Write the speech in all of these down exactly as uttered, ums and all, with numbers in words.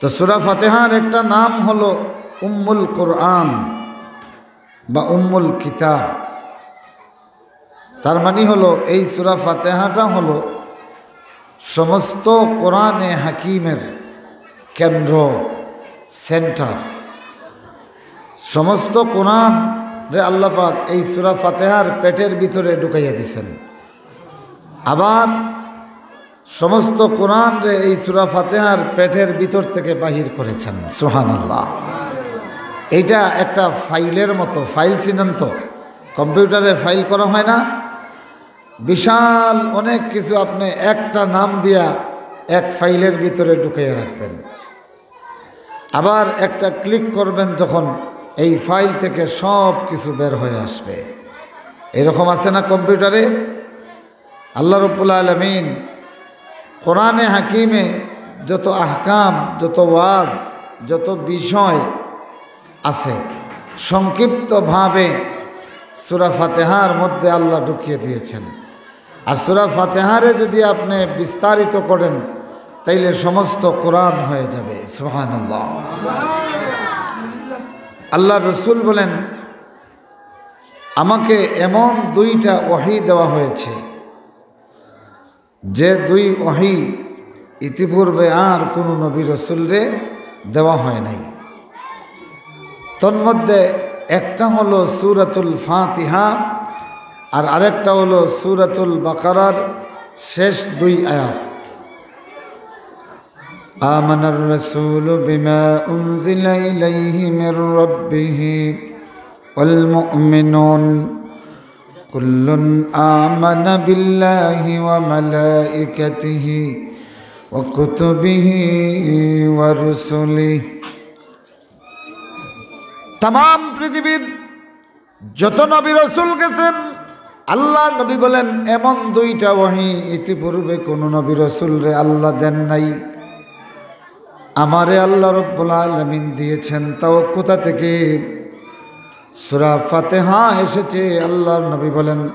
তো সূরা ফাতিহার একটা নাম হলো উম্মুল কোরআন বা উম্মুল কিতাব। তার মানে হলো এই সূরা ফাতিহাটা হলো সমস্ত কোরআনে হাকিমের কেন্দ্র, সেন্টার। সমস্ত কোরআনরে আল্লাহ পাক এই সূরা ফাতিহার পেটের ভিতরে ঢুকাইয়া দিছেন। আবার সমস্ত কোরআনরে এই সূরা ফাতিহার পেটের ভিতর থেকে বাহির করেছেন। সুবহানাল্লাহ। এইটা একটা ফাইলের মতো, ফাইল চিনেন তো, কম্পিউটারে ফাইল করা হয় না? বিশাল অনেক কিছু আপনি একটা নাম দিয়া এক ফাইলের ভিতরে ঢুকিয়ে রাখবেন, আবার একটা ক্লিক করবেন, তখন এই ফাইল থেকে সব কিছু বের হয়ে আসবে। এরকম আছে না কম্পিউটারে? আল্লাহ রব্বুল আলামিন কোরআনে হাকিমে যত আহকাম, যত ওয়াজ, যত বিষয় আছে, সংক্ষিপ্তভাবে সূরা ফাতিহার মধ্যে আল্লাহ ঢুকিয়ে দিয়েছেন। আর সূরা ফাতিহারে যদি আপনি বিস্তারিত করেন, তাইলে সমস্ত কোরআন হয়ে যাবে। সুবহানাল্লাহ। আল্লাহর রসুল বলেন, আমাকে এমন দুইটা ওহী দেওয়া হয়েছে, যে দুই ওহী ইতিপূর্বে আর কোনো নবী রসুলরে দেওয়া হয় নাই। তন্মধ্যে একটা হলো সূরাতুল ফাতিহা, আর আরেকটা হলো সূরাতুল বাকারার শেষ দুই আয়াত। آمن الرسول بما أنزل إليه من ربه والمؤمنون كل آمن بالله وملائكته وكتبه ورسله। তামাম পৃথিবীর যত নবী রসুল গেছেন, আল্লাহর নবী বলেন, এমন দুইটা ওহী ইতিপূর্বে কোনো নবী রসুলরে আল্লাহ দেন নাই, আমারে আল্লাহ রব্বুল আলামিন দিয়েছেন। তাও কোথা থেকে? সূরা ফাতিহা এসেছে, আল্লাহর নবী বলেন,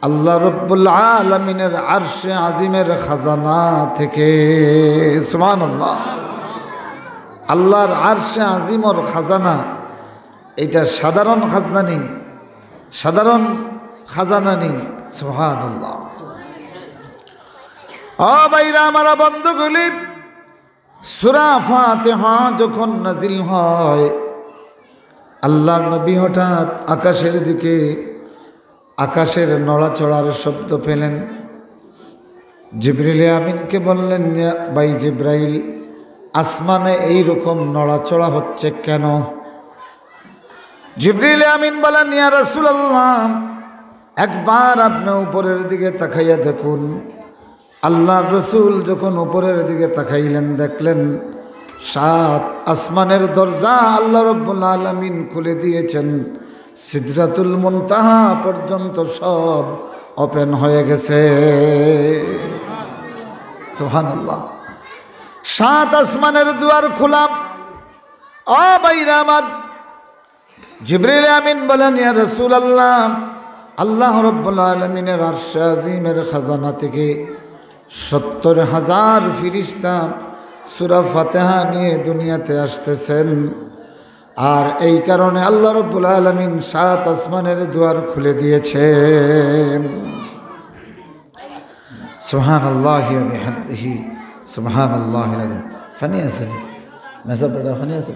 আল্লাহ রব্বুল আলামিনের আরশে আজিমের খাজানা থেকে। সুবহানাল্লাহ। আল্লাহর আরশে আজিমর খাজানা, এটা সাধারণ খাজনা নি, সাধারণ খাজানা নি। সুবহানাল্লাহ। ও ভাইরা, আমার বন্ধুগুলি, সূরা ফাতিহা যখন নাজিল হয়, আল্লাহর নবী হঠাৎ আকাশের দিকে আকাশের নড়াচড়ার শব্দ পেলেন। জিবরিল আমিনকে বললেন, "ইয়া ভাই জিব্রাইল, আসমানে এই রকম নড়াচড়া হচ্ছে কেন?" জিবরিল আমিন বলেন, "ইয়া রাসূলুল্লাহ, একবার আপনি উপরের দিকে তাকাইয়া দেখুন।" আল্লাহর রসুল যখন উপরের দিকে তাকাইলেন, দেখলেন সাত আসমানের দরজা আল্লাহ রব্বুল আলামিন খুলে দিয়েছেন, সিদরাতুল মুনতাহা পর্যন্ত সব ওপেন হয়ে গেছে। সুবহানাল্লাহ। সাত আসমানের দুয়ার খোলা। ও ভাইরা আমার, জিবরিল আমিন বলেন, "ইয়া রাসূলুল্লাহ, আল্লাহ রব্বুল আলামিনের আরশে আজিমের খাজানা থেকে সত্তর হাজার ফিরিস্তা সূরা ফাতিহা নিয়ে দুনিয়াতে আসতেছেন, আর এই কারণে আল্লাহ রব্বুল আলামিন সাত আসমানের দুয়ার খুলে দিয়েছেন।" সুবহানাল্লাহি ওয়া বিহামদিহি, সুবহানাল্লাহিল আযীম। পানি আছে নি? মেসাব বেটা, পানি আছে?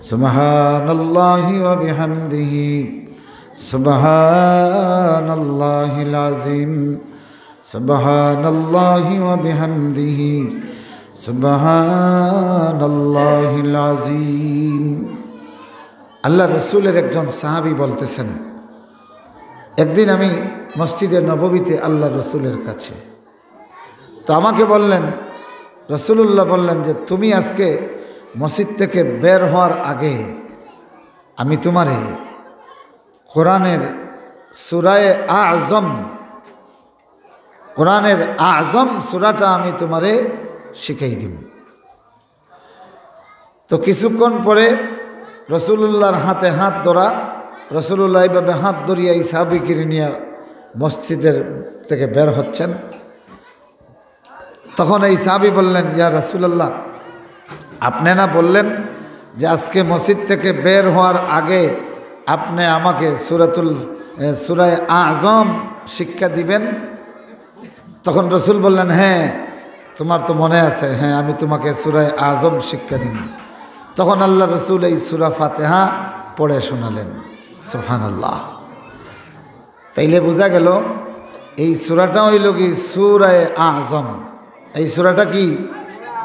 সুবহানাল্লাহি ওয়া বিহামদিহি, সুবহানাল্লাহিল আযীম, সুবহানাল্লাহি ওয়া বিহামদিহি, সুবহানাল্লাহিল আযীম। আল্লাহ রসুলের একজন সাহাবী বলতেছেন, একদিন আমি মসজিদে নববীতে আল্লাহ রসুলের কাছে, তো আমাকে বললেন, রাসূলুল্লাহ বললেন যে, "তুমি আজকে মসজিদ থেকে বের হওয়ার আগে আমি তোমারে কোরআনের সূরায়ে আযম, কোরআনের আযম সূরাটা আমি তোমারে শিখাই দিব।" তো কিছুক্ষণ পরে রাসূলুল্লাহর হাতে হাত ধরা, রাসূলুল্লাহ এইভাবে হাত ধরিয়া এই সাহাবীকে নিয়ে মসজিদের থেকে বের হচ্ছেন। তখন এই সাহাবী বললেন, "ইয়া রাসূলুল্লাহ, আপনি না বললেন যে আজকে মসজিদ থেকে বের হওয়ার আগে আপনি আমাকে সূরাতুল, এ, সূরায়ে আজম শিক্ষা দিবেন?" তখন রসুল বললেন, "হ্যাঁ, তোমার তো মনে আছে, হ্যাঁ, আমি তোমাকে সূরায়ে আজম শিক্ষা দিব।" তখন আল্লাহ রসুল এই সূরা ফাতিহা পড়ে শোনালেন। সুবহানাল্লাহ। তাইলে বোঝা গেল, এই সূরাটা হইল কি? সূরায়ে আজম। এই সূরাটা কি?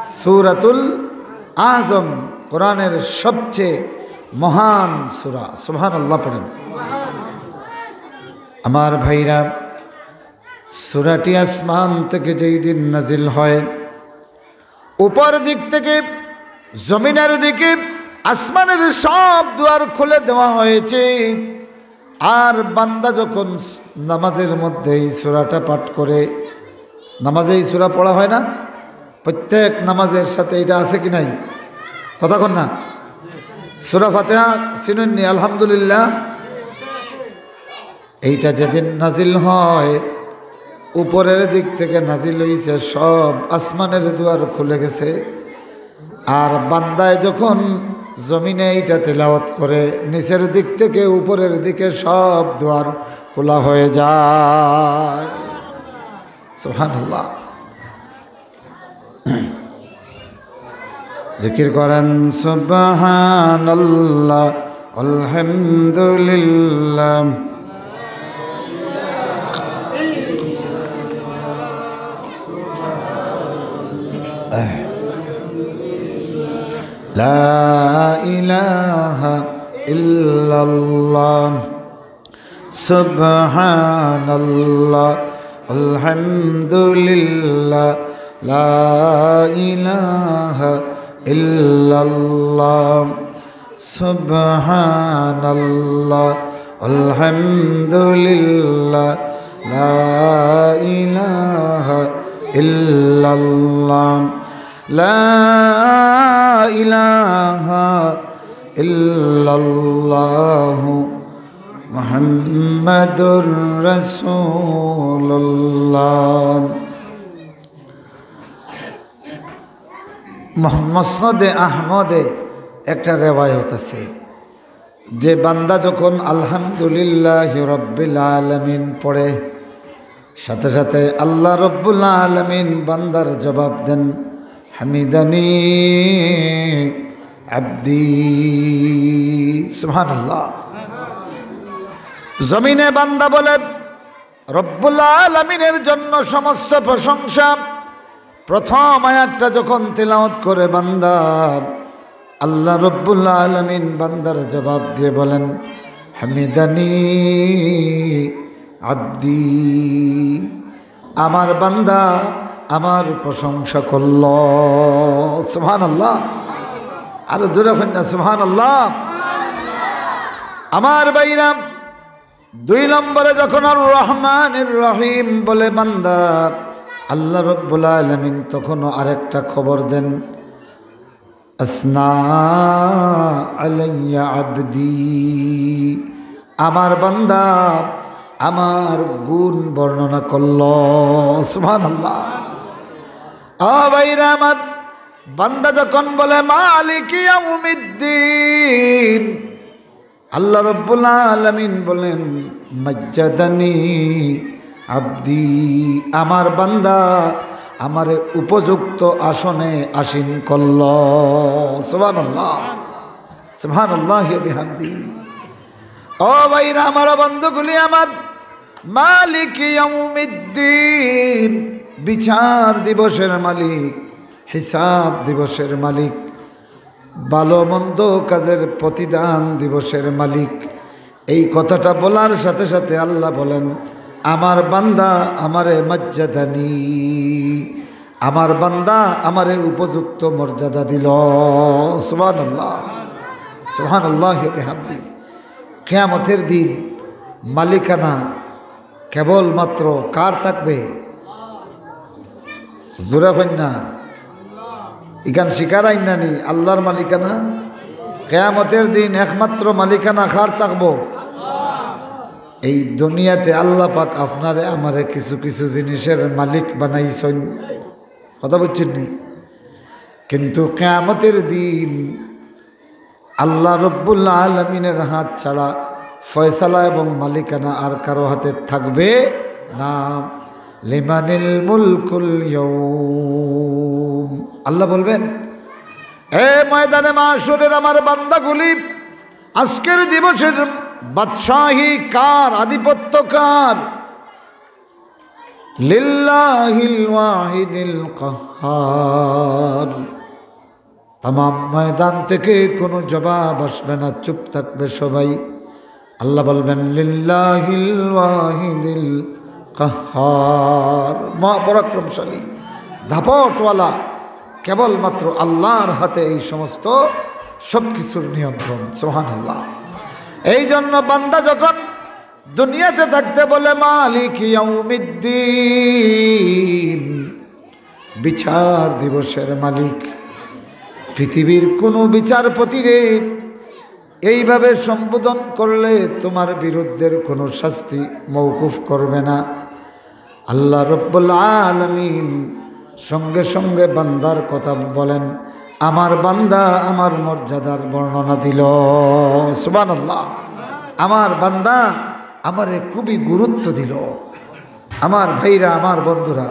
সূরাতুল আজম, কোরআনের সবচেয়ে মহান সূরা। সুবহানাল্লাহ পড়েন। আমার ভাইরা, সূরাটি আসমান থেকে যেই দিন নাজিল হয়, উপর দিক থেকে জমিনের দিকে আসমানের সব দুয়ার খুলে দেওয়া হয়েছে। আর বান্দা যখন নামাজের মধ্যে এই সূরাটা পাঠ করে, নামাজে এই সূরা পড়া হয় না? প্রত্যেক নামাজের সাথে এটা আছে কি নাই? কথা কন না। সূরা ফাতিহা চিনইননি? আলহামদুলিল্লাহ। এইটা যেদিন নাজিল হয়, উপরের দিক থেকে নাজিল হইছে, সব আসমানের দুয়ার খুলে গেছে। আর বান্দায় যখন জমিনে এইটা তেলাওয়াত করে, নিচের দিক থেকে উপরের দিকে সব দুয়ার খোলা হয়ে যায়। সুবহানাল্লাহ। জিকির করেন, সুবহানাল্লাহ, আলহামদুলিল্লাহ, লা ইলাহা ইল্লাল্লাহ। সুবহানাল্লাহ, আলহামদুলিল্লাহ, লা ইলাহা ইল্লাল্লাহ। সুবহানাল্লাহ, আলহামদুলিল্লাহ, লা ইলাহা ইল্লাল্লাহ, লা ইলাহা ইল্লাল্লাহু মুহাম্মাদুর রাসূলুল্লাহ। মহ-, মুসনাদে আহমদে একটা রেওয়ায়ত আছে যে বান্দা যখন আলহামদুলিল্লাহি রাব্বিল আলামিন পড়ে, সাথে সাথে আল্লাহ রব্বুল আলামিন বান্দার জবাব দেন, "হামিদানি আব্দি।" সুবহানাল্লাহ। জমিনে বান্দা বলে, "রব্বুল আলামিনের জন্য সমস্ত প্রশংসা।" প্রথম আয়াতটা যখন তেলাওয়াত করে বান্দা, আল্লাহ রব্বুল আলামিন বান্দার জবাব দিয়ে বলেন, "হামিদানি আব্দি, আমার বান্দা আমার প্রশংসা করল।" সুবহানাল্লাহ। আরো জোরে কইন না, সুবহানাল্লাহ। আমার ভাইরা, দুই নম্বরে যখন আর রহমানির রহিম বলে বান্দা, আল্লাহ রব্বুল আলামিন তখনও আরেকটা খবর দেন, "আসনা আলাইয়া আব্দি", আমার বান্দা আমার গুণ বর্ণনা করল। সুবহানাল্লাহ। ও ভাইরা আমার, বান্দা যখন বলে, "মালিকি ইয়াউমিদ্দিন", আল্লাহ রব্বুল আলামিন বলেন, "মাজ্জাদানি আব্দি", আমার বান্দা আমারে উপযুক্ত আসনে আসীন করল। সুবহানাল্লাহ, সুবহানাল্লাহি ওয়া বিহামদিহি। ও ভাইরা আমার, বন্ধুগুলি আমার, মালিকি ইয়াউমিদ্দিন, বিচার দিবসের মালিক, হিসাব দিবসের মালিক, ভালো মন্দ কাজের প্রতিদান দিবসের মালিক। এই কথাটা বলার সাথে সাথে আল্লাহ বলেন, "আমার বান্দা আমারে মাজ্জাদানি, আমার বান্দা আমারে উপযুক্ত মর্যাদা দিল।" সুবহানাল্লাহ, সুবহানাল্লাহি ওয়া বিহামদি। কিয়ামতের দিন মালিকানা কেবলমাত্র কার থাকবে? জোরে কইন না। ইখান শিকার আইন না নি, আল্লাহর মালিকানা। কিয়ামতের দিন একমাত্র মালিকানা কার থাকবো? এই দুনিয়াতে আল্লাহ পাক আপনারে আমারে কিছু কিছু জিনিসের মালিক বানাইছইন। কথা বুঝছইন নি? কিন্তু কিয়ামতের দিন আল্লাহ রব্বুল আলামিনের হাত ছাড়া ফয়সালা এবং মালিকানা আর কারো হাতে থাকবে না। লিমানিল মুলকুল ইয়াউম। আল্লাহ বলবেন, "এ ময়দানে মাশরের আমার বান্দাগুলি, আজকের দিবসের বাদশাহী কার, আধিপত্য কার?" লিল্লাহিল ওয়াহিদিল কাহহার। তামাম ময়দান থেকে কোনো জবাব আসবে না, চুপ থাকবে সবাই। আল্লাহ বলবেন, "লিল্লাহিল ওয়াহিদিল কাহহার।" মহাপরাক্রমশালী, দাপটওয়ালা, কেবলমাত্র আল্লাহর হাতে এই সমস্ত সব কিছুর নিয়ন্ত্রণ। সুবহানাল্লাহ। এই জন্য বান্দা যখন দুনিয়াতে থাকতে বলে, "মালিক ইয়াউমিদ্দিন", বিচার দিবসের মালিক। পৃথিবীর কোনো বিচারপতিরে এইভাবে সম্বোধন করলে তোমার বিরুদ্ধের কোনো শাস্তি মওকুফ করবে না। আল্লাহ রব্বুল আলামিন সঙ্গে সঙ্গে বান্দার কথা বলেন, "আমার বান্দা আমার মর্যাদার বর্ণনা দিল।" সুবহানাল্লাহ। আমার বান্দা আমারে খুবই গুরুত্ব দিল। আমার ভাইরা, আমার বন্ধুরা,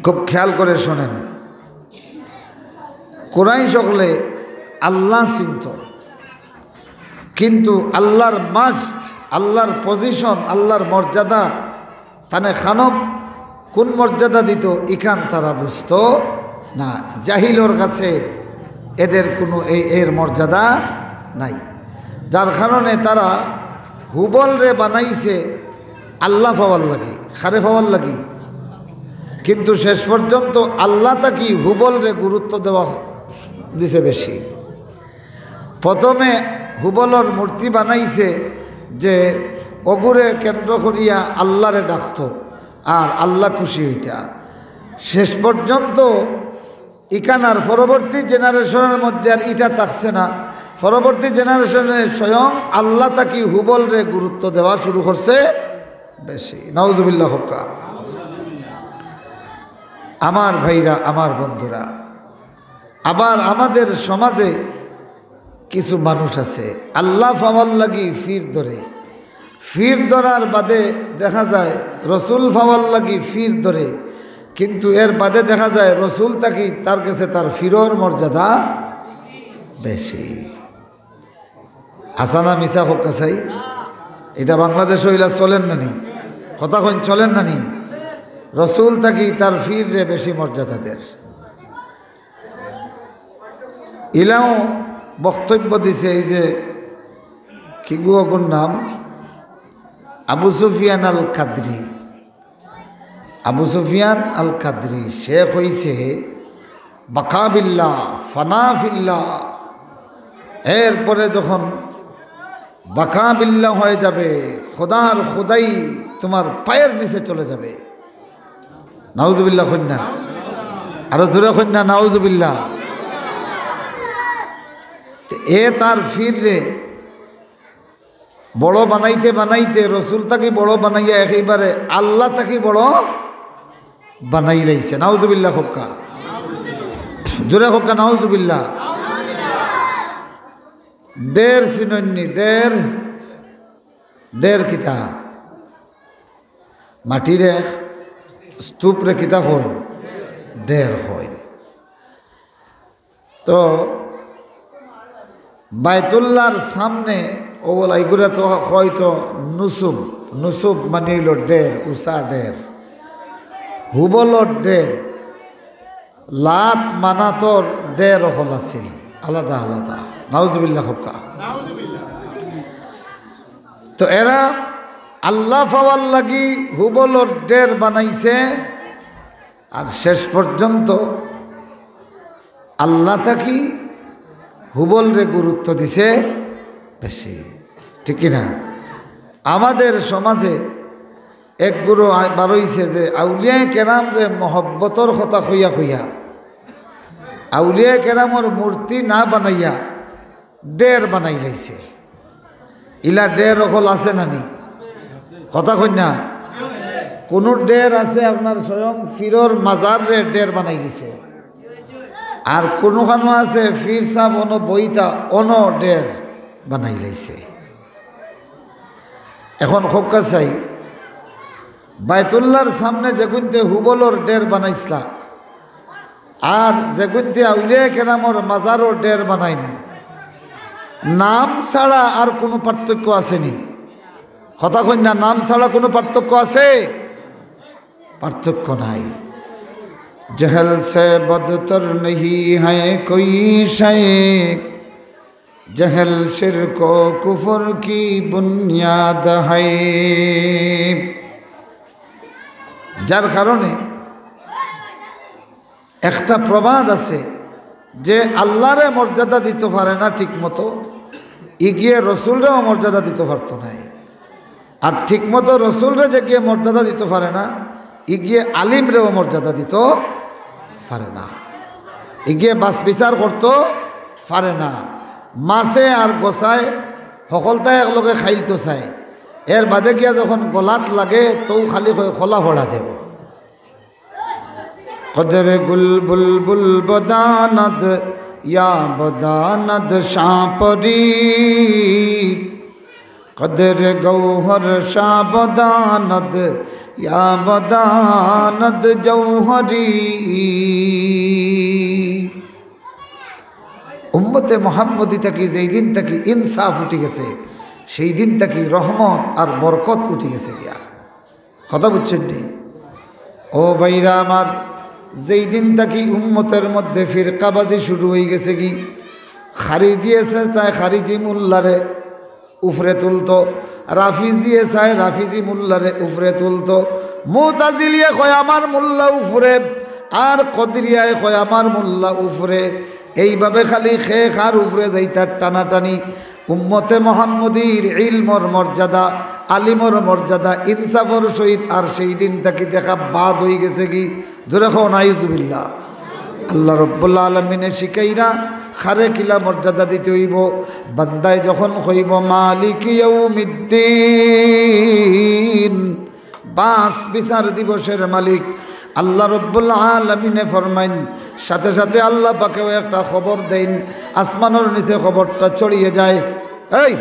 খুব খেয়াল করে শোনেন, কুরাইশ অকলে আল্লাহ চিনত, কিন্তু আল্লাহর মাস্ট, আল্লাহর পজিশন, আল্লাহর মর্যাদা, তানে খানক কোন মর্যাদা দিত, ইখান তারা বুঝতো না। জাহিলর কাছে এদের কোনো এই, এর মর্যাদা নাই, যার কারণে তারা হুবলরে বানাইছে আল্লাহ পাওয়ার লাগি, কারে পাওয়ার লাগি। কিন্তু শেষ পর্যন্ত আল্লাহ থাকি হুবলরে গুরুত্ব দেওয়া দিছে বেশি। প্রথমে হুবলর মূর্তি বানাইছে যে অগুরে কেন্দ্র করিয়া আল্লাহরে ডাকতো আর আল্লাহ খুশি হইতা। শেষ পর্যন্ত ইখান আর পরবর্তী জেনারেশনের মধ্যে আর ইটা থাকছে না। পরবর্তী জেনারেশনে স্বয়ং আল্লাহ থাকি হুবলরে গুরুত্ব দেওয়া শুরু করছে বেশি। নাউজুবিল্লাহ হক্কা। আমার ভাইরা, আমার বন্ধুরা, আবার আমাদের সমাজে কিছু মানুষ আছে আল্লাহ পাওয়ার লাগি ফির ধরে, ফির ধরার বাদে দেখা যায় রসুল পাওয়ার লাগি ফির ধরে, কিন্তু এর বাদে দেখা যায় রসুল থাকি তার কাছে তার ফিরর মর্যাদা বেশি। হাছা না মিছা কউক্কা চাই? ইটা বাংলাদেশো ইলা চলের না নি? কথা কইন, চলের না নি? রসুল থাকি তার ফিররে বেশি মর্যাদা দের। ইলাও বক্তব্য দিছে এই যে কি গু অগুর নাম, আবু সুফিয়ান আল কাদরি। আবু সুফিয়ান আল কাদরি, সে কইছে, "বাকা বিল্লাহ, ফানা ফিল্লাহ।" এরপরে যখন বাকা বিল্লাহ হয়ে যাবে, খোদার খোদাই তোমার পায়ের নিচে চলে যাবে। নাউজুবিল্লাহ কইন না, আরো জোরে কইন না, নাউজুবিল্লাহ। তো এ তার ফিররে বড় বানাইতে বানাইতে, রসুল থাকি বড় বানাইয়া একেবারে আল্লাহ থাকি বড় বানাই লাইছে। নাউজুবিল্লাহ কউক্কা, জোরে কউক্কা, নাউজুবিল্লাহ। ঢের চিনইন নি, ঢের, ঢের কিতা? মাটিরে, স্তূপরে কিতা কইন? ঢের কইন। তো বায়তুল্লাহর সামনে ওগুলা, এগুলা তো হয়তো নুসুব, নুসুব মানে হইল ঢের, উঁচা ঢের, হুবলর ঢের, লাত মানাতর ঢের অকল আছিল, আলাদা আলাদা। নাউজুবিল্লাহ কউক্কা। তো এরা আল্লাহ পাওয়ার লাগি হুবলর ঢের বানাইছে, আর শেষ পর্যন্ত আল্লাহ থাকি হুবলরে গুরুত্ব দিছে বেশি, ঠিক কি না? আমাদের সমাজে এক গুরু আ-, বারইছে যে আউলিয়ায়ে কেরামরে মহব্বতর কথা কইয়া কইয়া, আউলিয়ায়ে কেরামর মূর্তি না বানাইয়া ঢের বানাই লাইছে। ইলা ঢের অকল আছে না নি? কথা কইন না। কোন ঢের আছে আপনার স্বয়ং ফিরর মাজাররে ঢের বানাই দিছে? আর কুনুখানো আছে পীর সাব অনো বইতা অনো ডের বানাইলাইছে। এখন কউক্কা চাই, বায়তুল্লাহর সামনে যেগুইন্তে হুবলর ডের বানাইছলা, আর যেগুইন্তে আউলিয়া কেরামর মাজারর ডের বানাইন, নাম ছাড়া আর কুনু পার্থক্য আছে নি? কথা কইন না, নাম ছাড়া কুনু পার্থক্য আছে? পার্থক্য নাই। جہل سے بدتر نہیں ہے کوئی شے، جہل شرک و کفر کی بنیاد ہے۔ যার কারণে একটা প্রবাদ আছে যে আল্লাহরে মর্যাদা দিতো পারে না ঠিক মতো, ইগিয়ে রসুলরেও মর্যাদা দিতো পারতো নায়। আর ঠিক মতো রসুলরে যেগিয়ে মর্যাদা দিতো পারে না, ইগিয়ে আলিমরেও মর্যাদা দিতো পারে না, ইগিয়ে বাছ বিচার করতো পারে না। মাছে আর গোছায় হকলতায় একলগে খাইলতো চায়, এর বাদে গিয়া যখন গলাত লাগে, তউ খালি কয়, "কলা ফড়া দেব।" قدر گل بلبل بداند یا بداند شاپری، قدر گوہر شاہ بداند یا بداند جوہری۔ উম্মতে মোহাম্মদী থাকি যেই দিন থাকি ইনসাফ উঠি গেছে, সেই দিন থাকি রহমত আর বরকত উঠি গেছে গিয়া। কথা বুঝছইন নি? ও ভাইরা আমার, যেই দিন থাকি উম্মতের মধ্যে ফিরকাবাজি শুরু অই গেছে গি, খারিজি আছে তাই খারিজি মোল্লারে উপরে তুলতো, রাফিজিয়ে চায় রাফিজি মোল্লারে উপরে তুলতো, মুতাজিলিয়ে কয় আমার মোল্লা উপরে, আর কদরিয়ায় কয় আমার মোল্লা উপরে। এইভাবে খালি খে খার উপরে যাইতার টানাটানি। উম্মতে মোহাম্মদীর ইলমর মর্যাদা, আলিমর মর্যাদা, ইনসাফর সহিত আর সেই দিন থাকি দেখা বাদ অই গেছে গি। জোরে কও নাউজুবিল্লাহ। আল্লাহ রব্বুল আলামিনে শিখাইরা খারে কিলা মর্যাদা দিতে অইবো। বান্দায় যখন কইবো মালিকি ইয়াউমিদ্দিন, বাছ বিচার দিবসের মালিক আল্লাহ রব্বুল আলামিনে ফরমাইন, সাথে সাথে আল্লাহ পাকেও একটা খবর দেইন, আসমানর নিচে খবরটা ছড়িয়ে যায়। এই,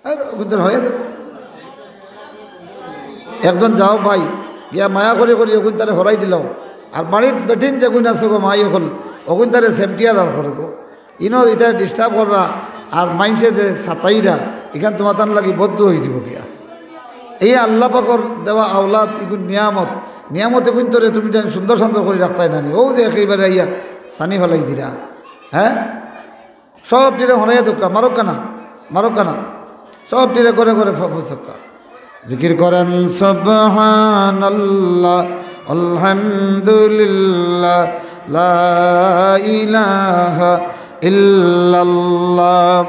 এই, অগুইন্তরে হরাইয়া দেও। একজন যাও ভাই, গিয়া মায়া করি করি অগুইন্তরে হরাই দিলাও। আর বাড়িত বেটিন যেগুইন আছো গো মাই অকল, অগুইন্তরে সেমটিয়ার আর করো গো। ইনো ইতারে disturb কররা আর মাইনষে যে সাতাইরা, ইখান তুমাতান লাগি বদ্দুয়া অইযিবো গিয়া। এই আল্লাহ পাকর দেওয়া আওলাদ, ইগুন নিয়ামত, নিয়ামত ইগুইন্তরে তুমি যেন সুন্দর সুন্দর করি রাখতায় না নি। অউ যে একেবারে আইয়া সানি ফালাই দিরা, হ্যাঁ? সবটিরে হরাইয়া দেউক্কা, মারউক্কা না, মারউক্কা না। সবটিরে ঘরে ঘরে ফ-, ফসউক্কা। জিকির করেন সুবহানাল্লাহ, আলহামদুলিল্লাহ, লা ইলাহা ইল্লাল্লাহ,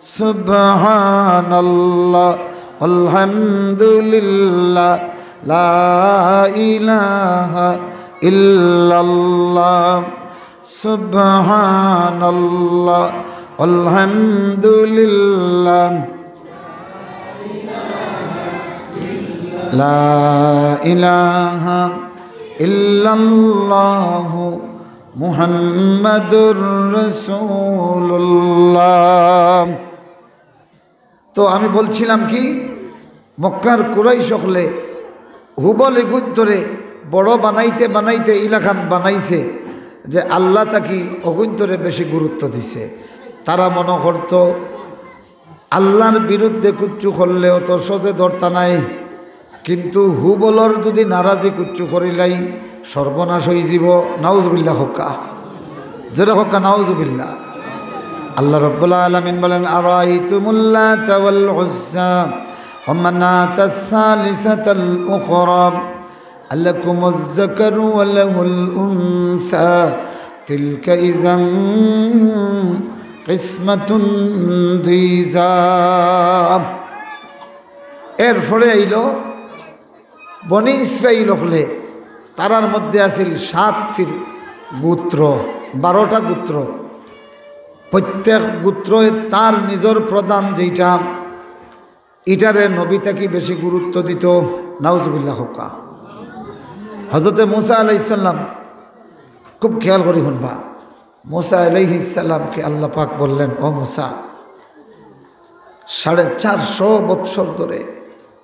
সুবহানাল্লাহ, আলহামদুলিল্লাহ, লা ইলাহা ইল্লাল্লাহ, সুবহানাল্লাহ, আলহামদুলিল্লাহ, লা ইলাহা ইল্লাল্লাহু মুহাম্মাদুর রাসূলুল্লাহ। তো আমি বলছিলাম কি, মক্কার কুরাইশ অকলে হুবল ইগুইন্তরে বড় বানাইতে বানাইতে ইলাখান বানাইছে যে আল্লাহ থাকি অগুইন্তরে বেশি গুরুত্ব দিছে। তারা মনো করতো আল্লাহর বিরুদ্ধে কুচ্ছু করলে অত সহজে ধরতা নায়, কিন্তু হুবলর যুদি নারাজি কুচ্ছু করিলাই, সর্বনাশ অইযিবো। নাউজুবিল্লাহ কউক্কা, জোরে কউক্কা নাউজুবিল্লাহ। আল্লাহ রব্বুল আলামিন বলেন, আরাইতুমুল লাতা ওয়াল উজ্জা ওয়া মানাতাস সালিসাতাল উখরা, আলাকুমুজ যাকারু ওয়া লাহুল উনসা, তিলকা ইযান কিসমাতুন দীজা। এরপরে আইলো বনি ইসরাইল অকলে, তারার মধ্যে আছিল সাত ফির গোত্র, বারোটা গোত্র। প্রত্যেক গোত্রই তার নিজর প্রধান যেইটা, ইটারে নবী থাকি বেশি গুরুত্ব দিতো। নাউজুবিল্লাহ কউক্কা। হযরতে মুসা আলাইহিস সালাম, খুব খেয়াল করি হুনবা, মুসা আলাইহিস সালামকে আল্লাহ পাক বললেন, "ও মুসা, সাড়ে চারশো বৎসর ধরে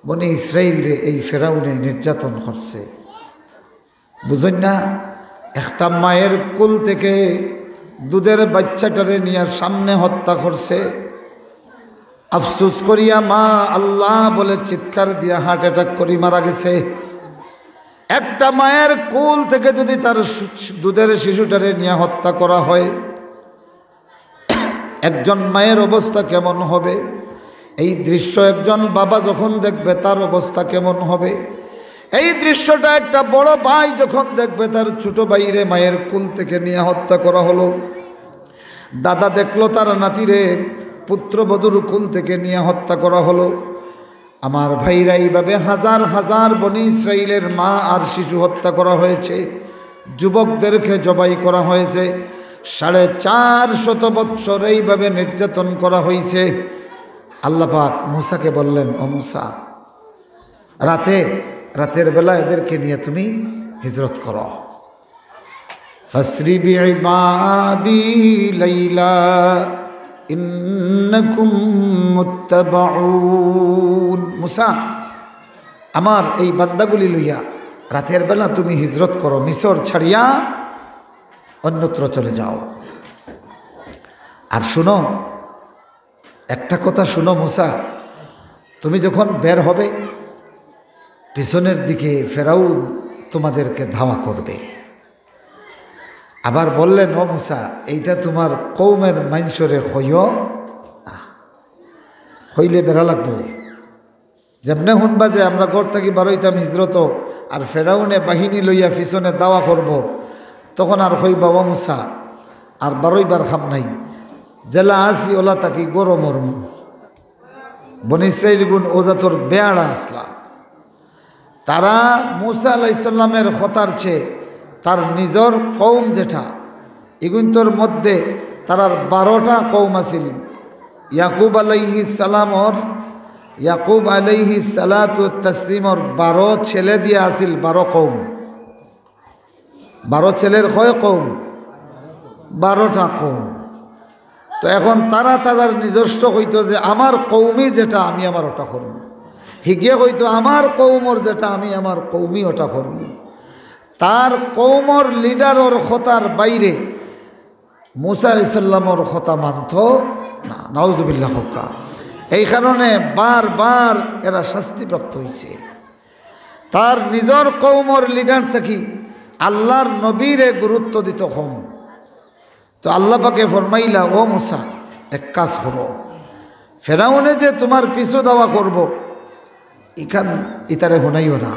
বনি ইসরাইলরে এই ফেরাউনে নির্যাতন করছে। বুঝইন না, একটা মায়ের কোল থেকে দুধের বাচ্চাটারে নিয়া সামনে হত্যা করছে। আফসোস করিয়া মা আল্লাহ বলে চিৎকার দিয়া হার্ট অ্যাটাক করি মারা গেছে।" একটা মায়ের কোল থেকে যদি তার সু-, দুধের শিশুটারে নিয়া হত্যা করা হয়, একজন মায়ের অবস্থা কেমন হবে? এই দৃশ্য একজন বাবা যখন দেখবে, তার অবস্থা কেমন হবে? এই দৃশ্যটা একটা বড় ভাই যখন দেখবে, তার ছোট ভাইরে মায়ের কোল থেকে নিয়ে হত্যা করা হলো, দাদা দেখলো তার নাতিরে পুত্রবধূর কোল থেকে নিয়ে হত্যা করা হলো। আমার ভাইরা, এইভাবে হাজার হাজার বনি ইসরাইলের মা আর শিশু হত্যা করা হয়েছে, যুবকদেরকে জবাই করা হয়েছে, সাড়ে চার শত বৎসর এইভাবে নির্যাতন করা হয়েছে। আল্লাহ পাক মুসাকে বললেন, "ও মুসা, রাতে, রাতের বেলা এদেরকে নিয়ে তুমি হিজরত করো।" فاسر بعبادي ليلا إنكم متبعون। মুসা, আমার এই বান্দাগুলি লইয়া রাতের বেলা তুমি হিজরত করো, মিসর ছাড়িয়া অন্যত্র চলে যাও। আর শুনো, একটা কথা শুনো মুসা, তুমি যখন বের হবে, পিছনের দিকে ফেরাউন তোমাদেরকে ধাওয়া করবে। আবার বললেন, "ও মুসা, এইটা তোমার কওমের মানষরে কইও না, কইলে বেড়া লাগবো।" যেমনে হুনবা যে আমরা ঘর থাকি বারইতাম হিজরত, আর ফেরাউনে বাহিনী লইয়া পিছনে ধাওয়া করব, তখন আর কইবা, "ও মুসা, আর বারইবার কাম নাই, যেলা আছি ওলা থাকি গরম মরমু।" বনি ইসরাইলগুন ও জাতর বেয়াড়া আছলা। তারা মুসা আলাইহিস সালামের কথার চেয়ে তার নিজর কওম যেটা, ইগুন্তর মধ্যে তারার বারোটা কওম আছিল। ইয়াকুব আলাইহিস সালামর, ইয়াকুব আলাইহিস সালাতু তাসলিমর বারো ছেলে দিয়া আছিল বারো কওম। বারো ছেলের কয় কওম? বারোটা কওম। তো এখন তারা তাদের নিজস্ব কইতো যে, "আমার কওমি যেটা, আমি আমার ওটা করমু।" হিগে কইতো, "আমার কওমর যেটা, আমি আমার কওমি ওটা করমু।" তার কওমর লিডারর কথার বাইরে মুসা আলাইহিস সালামর কথা মানতো না। নাউজুবিল্লাহ কউক্কা। এই কারণে বারবার এরা শাস্তিপ্রাপ্ত হইছে। তার নিজর কওমর লিডার থাকি আল্লাহর নবীরে গুরুত্ব দিত কম। তো আল্লাহ পাকে ফরমাইলা, "ও মুসা, এক কাজ করো, ফেরাউনে যে তোমার পিছু ধাওয়া করব, ইখান ইতারে হুনাইও না,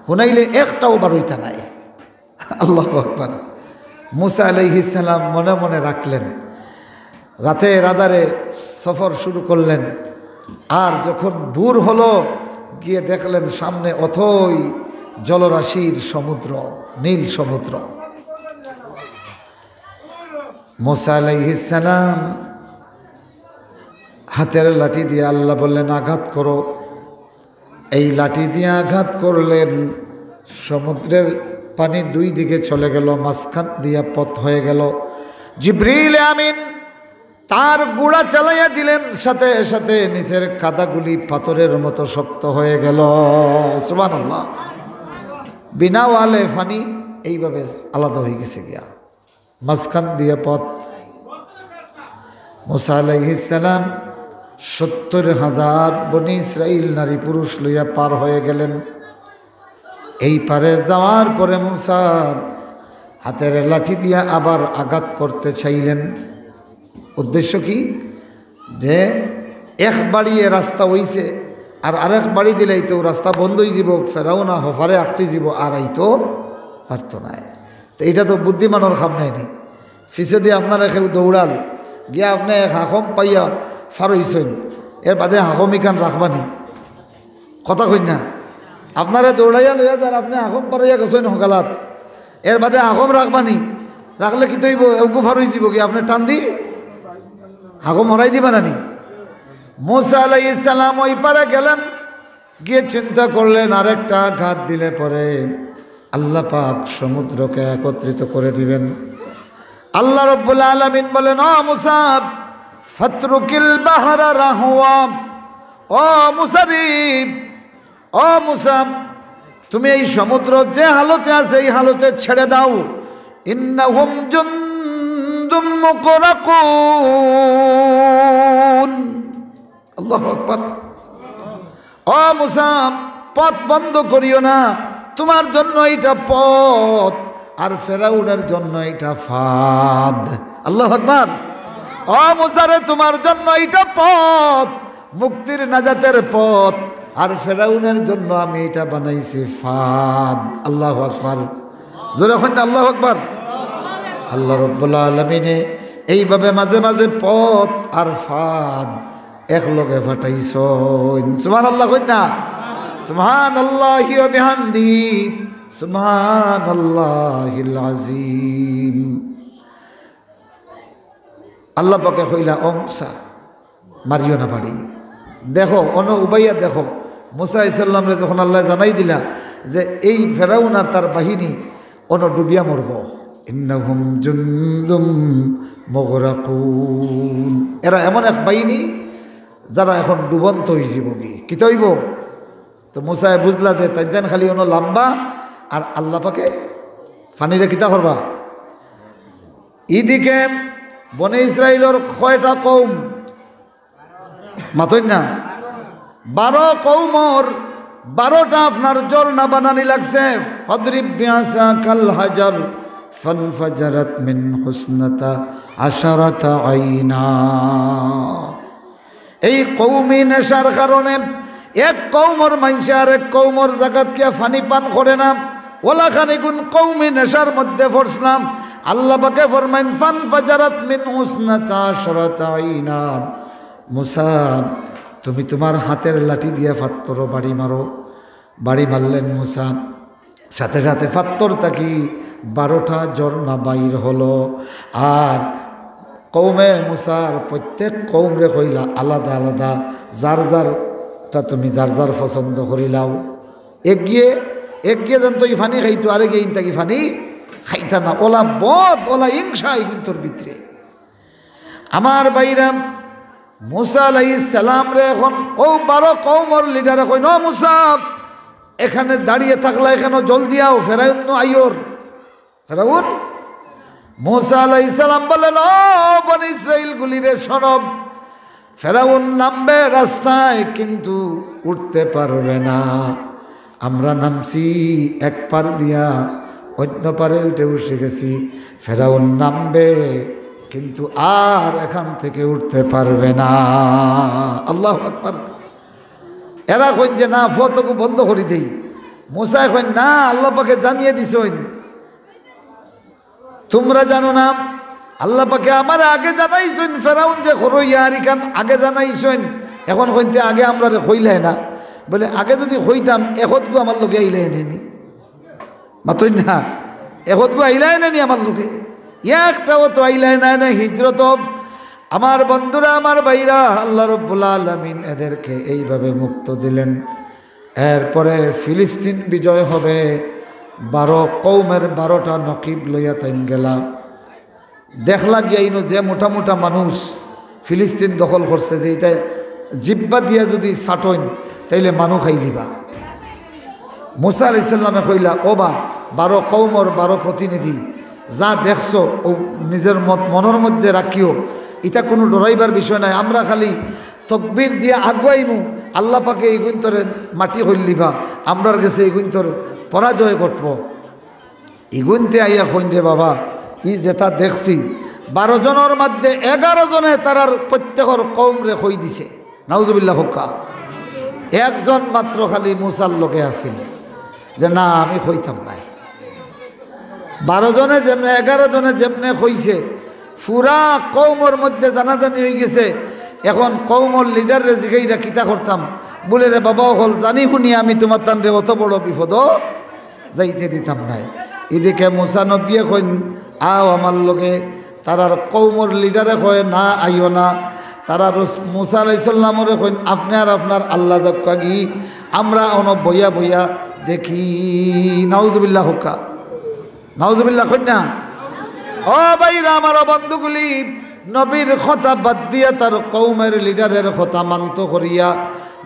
হুনাইলে একটাও বারইতা নাই।" আল্লাহু আকবার। মুসা আলাইহিস সালাম মনে মনে রাখলেন, রাতের আধারে সফর শুরু করলেন। আর যখন ভোর হলো, গিয়ে দেখলেন সামনে অথই জলরাশির সমুদ্র, নীল সমুদ্র। মুসা আলাইহিস সালাম হাতের লাঠি দিয়ে আল্লাহ বললেন, "আঘাত করো।" এই লাঠি দিয়ে আঘাত করলেন, সমুদ্রের পানি দুই দিকে চলে গেল, মাঝখান দিয়া পথ হয়ে গেল। জিব্রিল আমিন তার ঘোড়া চালাইয়া দিলেন, সাথে সাথে নিচের কাদাগুলি পাথরের মতো শক্ত হয়ে গেল। সুবহানাল্লাহ। বিনা ওয়ালে পানি এইভাবে আলাদা হয়ে গেছে গিয়া। মাঝখান দিয়া পথ। মুসা আলাইহিস সালাম সত্তর হাজার বনি ইসরাইল নারী পুরুষ লইয়া পার হয়ে গেলেন। এই পারে যাওয়ার পরে মুসা হাতের লাঠি দিয়া আবার আঘাত করতে চাইলেন। উদ্দেশ্য কি? যে এক বাড়িয়ে রাস্তা হইছে, আর আরেক বাড়ি দিলেই তো রাস্তা বন্ধ হয়ে যাব, ফেরাউন হফারে আটকে যাব, আর আইতো পারতো না। তো এটা তো বুদ্ধিমানর কাম নায় নি। পিছেদি আপনারে কেউ দৌড়াল, গিয়া আপনে এক হাকম পাইয়া ফার হইছইন, এর বাদে হাকম ইখান রাখবা নি? কথা কইন না। আপনারে দৌড়াইয়া লইয়া যার, আপনে হাকম পারইয়া গেছইন হকালাত, এর বাদে হাকম রাখবা নি? রাখলে কিতা অইবো? এগু ফার হই যিবো গি, আপনে টান দি হাকম হরাই দিবা না নি? মুসা আলাইহিস সালাম ওই পারে গেলেন, গিয়ে চিন্তা করলেন, আরেকটা আঘাত দিলে পরে আল্লাহ পাক সমুদ্রকে একত্রিত করে দিবেন। আল্লাহ রব্বুল আলামিন বলেন, "ও মুসা, ফাতরুকিল বাহরা রাহওয়া, ও মুসা রে, ও মুসা, তুমি এই সমুদ্র যে হালতে আছে, এই হালতে ছেড়ে দাও। ইন্নাহুম জুনদুম মুগরাকুন।" আল্লাহু আকবার। ও মুসা, পথ বন্ধ করিও না, তোমার জন্য এটা পথ, আর ফেরাউনের জন্য এটা ফাঁদ। আল্লাহু আকবার। ও মুসা রে, তোমার জন্য এটা পথ, মুক্তির নাজাতের পথ, আর ফেরাউনের জন্য আমি এটা বানাইছি ফাঁদ। আল্লাহু আকবার। জোরে কইন না, আল্লাহু আকবার। আল্লাহ রব্বুল আলামিনে এইভাবে মাঝে মাঝে পথ আর ফাঁদ একলগে ফাটাইছইন। সুবহানাল্লাহ কইন না? সুবহানাল্লাহি ওয়া বিহামদিহি, সুবহানাল্লাহিল আযীম। আল্লাহ পাকে কইলা, "ও মুসা, মারিও না বাড়ি। দেখো, অনো উবাইয়া দেখো।" মুসা আলাইহিস সালামরে যখন আল্লাহ জানাই দিলা যে এই ফেরাউন আর তার বাহিনী অনো ডুবিয়া মরবো, ইন্নাহুম জুনদুম মুগরাকুন, এরা এমন এক বাহিনী যারা এখন ডুবন্ত অইযিবোগি। কিতা অইবো? তো মুসায় বুঝলা যে তাইন তাইন খালি অনো লাম্বা, আর আল্লাহ পাকে পানিরে কিতা করবা। ইদিকে বনে ইসরাইলর কয়টা কওম? মাতইন না। বারো কওমর বারোটা আপনার ঝর্ণা বানানি লাগছে। ফাদরিব বিআসাকাল হাজার ফানফাজারাত মিনহু ইসনাতা আশারাতা আইনা। এই কওমি নেশার কারণে এক কওমর মানষে আরেক কওমর জাগাত গিয়া পানি পান করে না। অলাখান ইগুন কওমি নেশার মধ্যে পড়ছলাম। আল্লাহ পাকে ফরমাইন, "ফানফাজারাত মিনহু ইসনাতা আশারাতা আইনা।" মুসা, তুমি তোমার হাতের লাঠি দিয়া পাত্থরো বাড়ি মারো। বাড়ি মারলেন মুসা, সাথে সাথে পাত্থর থাকি বারোটা ঝর্ণা বাইর হলো। আর কওমে মুসার প্রত্যেক কওমরে কইলা, আলাদা আলাদা যার যারটা তুমি যার যার পছন্দ করিলাও। একগিয়ে, একগিয়ে জানতো ই পানি খাইতো, আরেকগিয়ে ইন থাকি পানি খাইতা না। অলা বদ, অলা হিংসা ইগুন্তর ভিতরে। আমার ভাইরা, মুসা আলাইহিস সালামরে এখন অউ বারো কওমর লিডারে কইন, "ও মুসা, এখানে দাঁড়িয়ে থাকলা কেন? জলদি আও, ফেরাউন নু আইয়র।" ফেরাউন, মুসা আলাইহিস সালাম বলেন, "ও বনি ইসরাইল গুলিরে শোনো, ফেরাউন নামবে রাস্তায়, কিন্তু উঠতে পারবে না। আমরা নামছি এক পার দিয়া, অন্য পারে উঠে বসে গেছি। ফেরাউন নামবে, কিন্তু আর এখান থেকে উঠতে পারবে না।" আল্লাহু আকবার। এরা কইন যে, "না, পথ অগু বন্ধ করি দেই।" মুসায় কইন, "না, আল্লাহ পাকে জানিয়ে দিছইন।" তোমরা জানো না, আল্লাহ পাকে আমারে আগে জানাইছইন, ফেরাউন যে করইয়া আর ইখান আগে জানাইছইন। এখন কইন তে আগে আমরারে কইলায় না। বলে, "আগে যদি কইতাম, একতগু আমার লগে আইলায় না নি।" মাতইন না, একতগু আইলায় না নি আমার লগে। একটাও তো আইলায় না, না হিজরত। আমার বন্ধুরা, আমার ভাইরা, আল্লাহ রব্বুল আলামিন এদেরকে এইভাবে মুক্ত দিলেন। এরপরে ফিলিস্তিন বিজয় হবে, বারো কওমের বারোটা নকিব লইয়া তাইন গেলা। দেখলা গিয়া ইনো যে মোটা মোটা মানুষ ফিলিস্তিন দখল করছে, যে ইটা জিব্বা দিয়া যদি ছাটইন, তাইলে মানু খাইলিবা। মুসা আলাইহিস সালামে কইলা, "ও বা, বারো কওমর বারো প্রতিনিধি, যা দেখছো, অউ নিজের মত-, মনর মধ্যে রাখিও, ইটা কুনু ডরাইবার বিষয় নায়। আমরা খালি তকবির দিয়া আগুয়াইমু, আল্লাহ পাকে ইগুইন্তরে মাটি করিলিবা, আমরার গেছে ইগুইন্তর পরাজয় ঘটবো।" ইগুইন্তে আইয়া কইন, "রে বাবা, ই যেটা দেখছি, বারো জনর মধ্যে এগারো জনে তারার প্রত্যেকর কওমরে কই দিছে।" নাউজুবিল্লাহ কউক্কা। একজন মাত্র খালি মুসার লগে আছিল যে, "না, আমি কইতাম নায়।" বারো জনে যেমনে, এগারো জনে যেমনে কইছে, পুরা কওমর মধ্যে জানাজানি অইগেছে। এখন কওমর লিডাররে জিগাইরা কিতা করতাম? বুলে, "রে বাবা অকল, জানি হুনি আমি তুমার তানরে অত বড় বিপদো যাইতে দিতাম নায়।" ইদিকে মুসা নবিয়ে কইন, "আও আমার লগে।" তারার কওমর লিডারে কয়, "না, আইও না।" তারা রস-, মুসা আলাইহিস সালামরে কইন, "আপনে আর আপনার আল্লাহ যাউক্কাগি, আমরা অনো বইয়া বইয়া দেখি।" নাউজুবিল্লাহ কউক্কা। নাউজুবিল্লাহ কইন না। ও ভাইরা আমার, ও বন্ধুগুলি, নবীর কথা বাদ দিয়া, তার কওমের লিডারের কথা মানতো করিয়া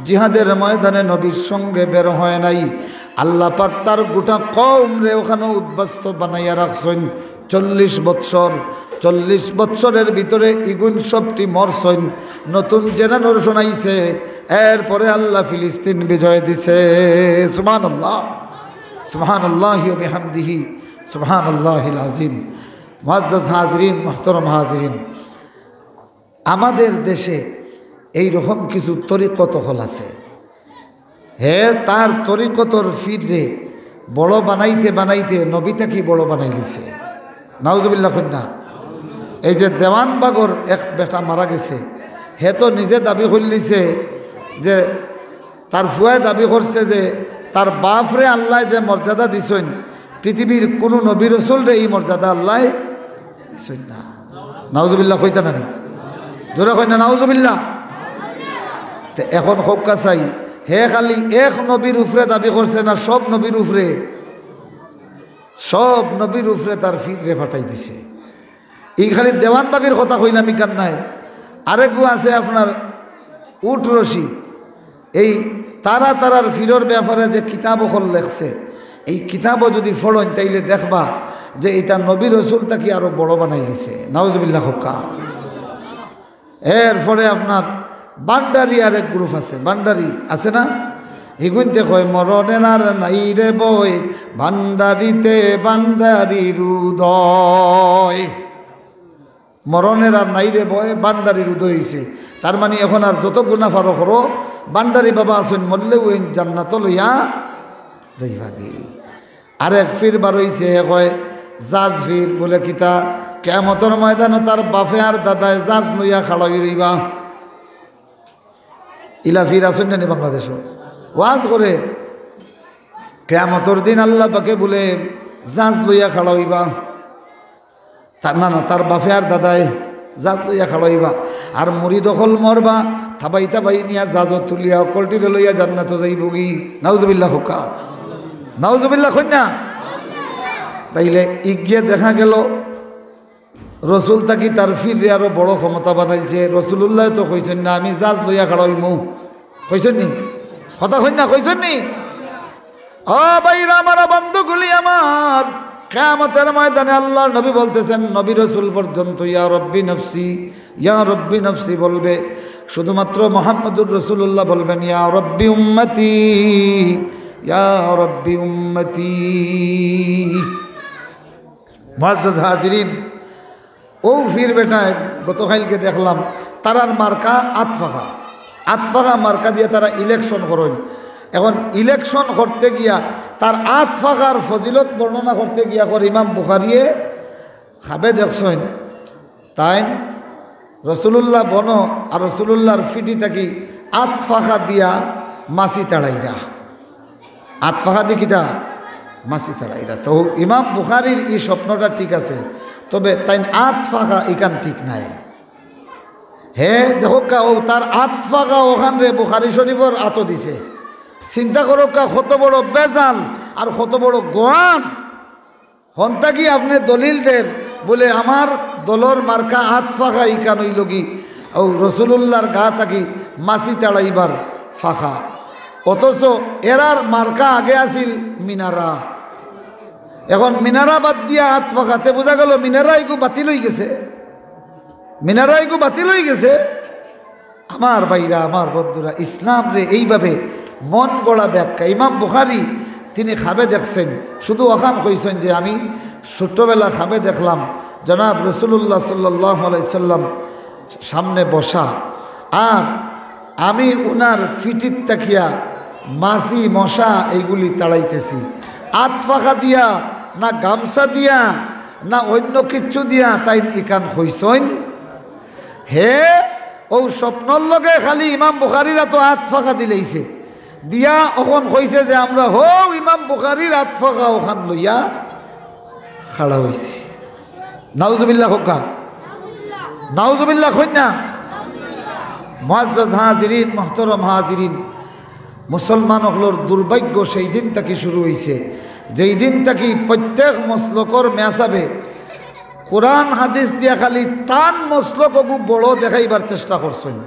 জিহাদের ময়দানে নবীর সঙ্গে বের হয় নাই। আল্লাহ পাক তার গোটা কওমরে ওখানো উদ্বাস্তু বানাইয়া রাখছইন চল্লিশ বৎসর। চল্লিশ বৎসরের ভিতরে ইগুইন সবটি মরছইন, নতুন জেনারেশন আইছে। এরপরে আল্লাহ ফিলিস্তিন বিজয় দিছে। সুবহানাল্লাহ, সুবহানাল্লাহি ওয়া বিহামদিহি, সুবহানাল্লাহিল আযীম। মুআজ্জাজ হাজিরিন, মুহতারাম হাজিরিন, আমাদের দেশে এই রকম কিছু তরিকত অকল আছে। হে তার তরিকতর ফিররে বড় বানাইতে বানাইতে নবী থাকি বড় বানাইলিছে। নাউজুবিল্লাহ কইন না। এই যে দেওয়ানবাগর এক বেটা মারা গেছে, হে তো নিজে দাবি করিলিছে যে তার ফুয়ায় দাবি করছে যে তার বাপরে আল্লায় যে মর্যাদা দিছইন, পৃথিবীর কুনু নবী রসুলরে এই মর্যাদা আল্লায় দিছইন না। নাউজুবিল্লাহ কইতা না নি? জোরে কইন না, নাউজুবিল্লাহ। তে এখন কউক্কা চাই, হে খালি এক নবীর উপরে দাবি করছে না সব নবীর উপরে? সব নবীর উপরে তার ফিররে ফাটাই দিছে। ই খালি দেওয়ানবাগির কথা কইলাম, ইখান নায়। আরেকগু আছে আপনার উট রশি, এই তারা তারার ফিরর ব্যাপারে যে কিতাব অকল লেখছে, এই কিতাবও যদি পড়ইন তাইলে দেখবা যে ইটা নবী রসুল থাকি আরো বড় বানাইলিছে। নাউজুবিল্লাহ কউক্কা। এরপরে আপনার ভান্ডারি আরেক গ্রুপ আছে, ভান্ডারি আছে না? হিগুইন্তে কয়, "মরণের আর নাই রে ভয়, ভান্ডারিতে ভান্ডারির উদয়।" মরণের আর নাই রে ভয়, ভান্ডারির উদয় অইছে। তার মানে এখন আর যত গুনা পারো করো, ভান্ডারি বাবা আছইন, মরলেউ এইন জান্নাতো লইয়া যাইবাগি। আরেক ফির বার অইছে, হে কয়, জাজ ফির। বলে, "কিতা?" "কিয়ামতর ময়দানো তার বাফে আর দাদায় জাজ লইয়া খাড়া অই রইবা।" ইলা ফির আছইন না নি বাংলাদেশো? ওয়াজ করে, "কিয়ামতর দিন আল্লাহ পাকে বলে জাজ লইয়া খাড়া অইবা।" তা-, না, না, তার বাফে আর দাদায় জাজ লইয়া খাড়া অইবা। আর মুরিদ অকল মরবা, থাবাই থাবাই নিয়া জাজো তুলিয়া অকলটিরে লইয়া জান্নাতো যাইবোগি। নাউজুবিল্লাহ কউক্কা। নাউজুবিল্লাহ কইন না। তাইলে ইগিয়ে দেখা গেল রসুল থাকি তার ফিররে আরো বড় ক্ষমতা বানাইলছে। রসুলুল্লায় তো কইছইন না, "আমি জাজ লইয়া খাড়া অইমু।" কইছইন নি? কথা কইন না, কইছইন নি? ও ভাইরা আমার, বন্ধুগুলি আমার, কিয়ামতর ময়দানে আল্লাহর নবী বলতেছেন, নবী রসুল পর্যন্ত "ইয়া রব্বি নফসি, ইয়া রব্বি নফসি" বলবে। শুধুমাত্র মোহাম্মদুর রসুলুল্লাহ বলবেন, "ইয়া রব্বি উম্মতি, ইয়া রব্বি উম্মতি।" মুআজ্জাজ হাজিরিন, অউ ফির বেটায় গতকাইলকে দেখলাম, তারার মার্কা আত ফাকা। আত ফাকা মার্কা দিয়া তারা ইলেকশন করইন। এখন ইলেকশন করতে গিয়া, তার আত ফাকার ফজিলত বর্ণনা করতে গিয়া কর ইমাম বুখারিয়ে খাবে দেখছইন, তাইন রসুলুল্লাহ বনো আর রসুলুল্লাহর ফিটি থাকি আত ফাকা দিয়া মাছি তাড়াইরা। আত ফাকা দি কিতা? মাছি তাড়াইরা। তো ইমাম বুখারির ই স্বপ্নটা ঠিক আছে, তবে তাইন আত ফাকা ইখান ঠিক নায়। হে দেখউক্কা, অউ তার আত ফাকা অখানরে বুখারি শরীফর আতো দিছে। চিন্তা করউক্কা, কত বড় বেজাল আর কত বড় গোয়ান। হন্তা কি আপনে দলিল দের, বলে, "আমার দলর মার্কা আত ফাকা, ইখান অইলোগি অউ রসুলুল্লাহর গা থাকি মাছি তাড়াইবার ফাকা।" অথচ এরার মার্কা আগে আছিল মিনারা। এখন মিনারা বাদ দিয়া আত ফাকা, তে বুঝা গেল মিনারা ইগু বাতিল অইগেছে। মিনারা ইগু বাতিল অইগেছে। আমার ভাইরা, আমার বন্ধুরা, ইসলামরে এইভাবে মন গড়া ব্যাখ্যা। ইমাম বুখারি তিনি খাবে দেখছইন, শুধু অখান কইছইন যে, "আমি ছোট্টবেলা খাবে দেখলাম জনাব রসুলুল্লাহ সাল্লাল্লাহু আলাইহি সাল্লাম সামনে বসা, আর আমি উনার ফিটিত থাকিয়া মাছি মশা এইগুলি তাড়াইতেছি।" আত ফাকা দিয়া, না গামছা দিয়া, না অইন্য কিচ্ছু দিয়া তাইন ইখান কইছইন। হে, অউ স্বপ্নর লগে খালি ইমাম বুখারির আতো আত ফাকা দিলাইছে, দিয়া অখন কইছে যে, "আমরা হউ ইমাম বুখারির আত ফাকা অখান লইয়া খাড়া অইছি।" নাউজুবিল্লাহ কউক্কা। নাউজুবিল্লাহ কইন না। মুআজ্জাজ হাজিরিন, মুহতারাম হাজিরিন, মুসলমান অকলর দুর্ভাগ্য সেই দিন থাকি শুরু অইছে, যেই দিন থাকি প্রত্যেক মসলকর মেসাবে কোরআন হাদিস দিয়া খালি তান মসলক অগু বড় দেখাইবার চেষ্টা করছইন,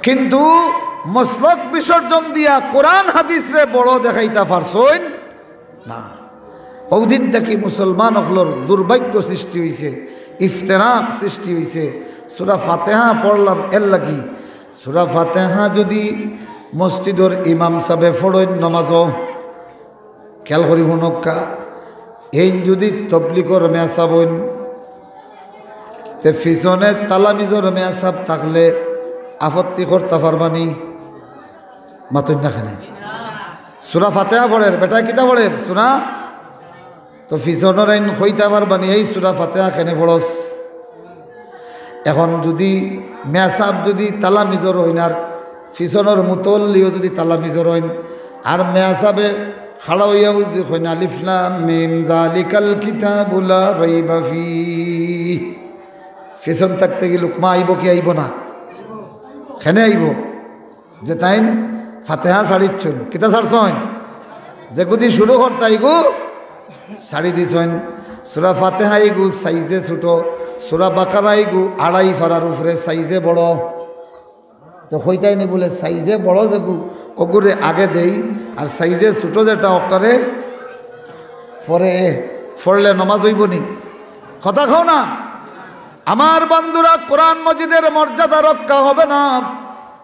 কিন্তু মসলক বিসর্জন দিয়া কোরআন হাদিসরে বড় দেখাইতা পারছইন না। অউ দিন থাকি মুসলমান অকলর দুর্ভাগ্য সৃষ্টি অইছে, ইফতেরাক সৃষ্টি অইছে। সূরা ফাতিহা পড়লাম এর লাগি, সূরা ফাতিহা যুদি মসজিদর ইমাম সাবে পড়ইন নমাজো, খেয়াল করি হুনউক্কা, এইন যুদি তবলিগর মেসাব অইন, তে পিছনে তালামিজর মেসাব থাকলে আপত্তি করতা পারবানি? মাতইন না কেনে? সূরা ফাতিহা পড়ের, বেটায় কিতা পড়ের? সূরা। তো পিছনর এইন কইতা পারবানি, "এই সূরা ফাতিহা কেনে পড়স?" এখন যুদি মেসাব যুদি তালামিজর অইন আর পিছনর মুতল্লিও যুদি তালামিজর অইন, আর মেসাবে খাড়া অইয়াউ যুদি কইন, "আলিফ লাম মিম যালিকাল কিতাবু লা রাইবা ফি।" পিছন থাকি লুকমা আইবো কি আইবো না? কেনে আইবো? যে তাইন ফাতিহা ছাড়িছইন, কিতা ছাড়ছইন? যেগুদি শুরু করতা ইগু ছাড়ি দিছইন। সূরা ফাতিহা ইগু সাইজে ছোট, সূরা বাকারা ইগু আড়াই ফারার উপরে সাইজে বড়। তো কইতাইনি বুলে সাইজে বড় যেগু, অগুরে আগে দেই, আর সাইজে ছোট যেটা অকটারে পরে, পড়লে নমাজ অইবো নি? কথা কও না। আমার বন্ধুরা, কোরআন মজিদর মর্যাদা রক্ষা হবে না।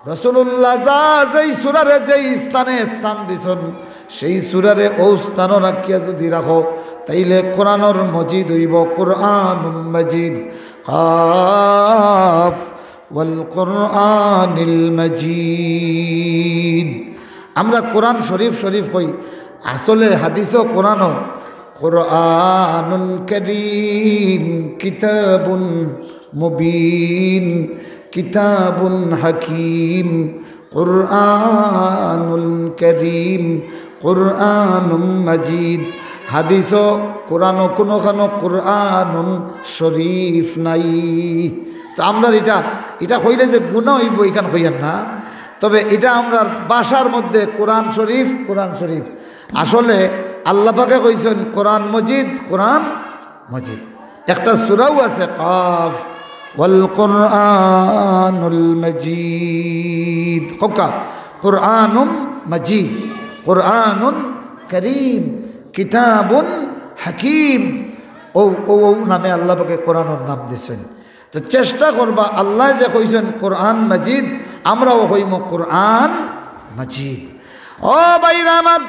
রাসূলুল্লাহ যা যেই সূরারে যেই স্থানে স্থান দিছইন, সেই সূরারে অউ স্থানো রাখিয়া যুদি রাখো, তাইলে কোরআনর মজিদ অইবো কোরআনুম মজিদ। কাফ ওয়াল কোরআনিল মজিদ। আমরা কোরআন শরীফ শরীফ কই, আসলে হাদিসও কোরআনও। কোরআনুন করিম কিতাবুন মুবিন, কিতাবুন হাকিম, কোরআনুল করিম, কোরআনুম মজিদ। হাদিসও কোরআনও কুনুখানো কোরআনুন শরীফ নাই। তো আমরার ইটা, ইটা কইলে যে গুনা অইবো, ইখান কইয়ার না। তবে ইটা আমরার ভাষার মধ্যে কোরআন শরীফ, কোরআন শরীফ। আসলে আল্লাহ পাকে কইছইন কোরআন মজিদ, কোরআন মজিদ। একটা সূরাও আছে, কাফ ওয়াল কোরআনুল মজিদ। কউক্কা, কোরআনুম মজিদ, কোরআনুন করিম, কিতাবুন হাকিম। অউ, অউ, অউ নামে আল্লাহ পাকে কোরআনর নাম দিছইন। তো চেষ্টা করবা, আল্লায় যে কইছইন কোরআন মজিদ, আমরাও কইমু কোরআন মজিদ। ও ভাইরা আমার,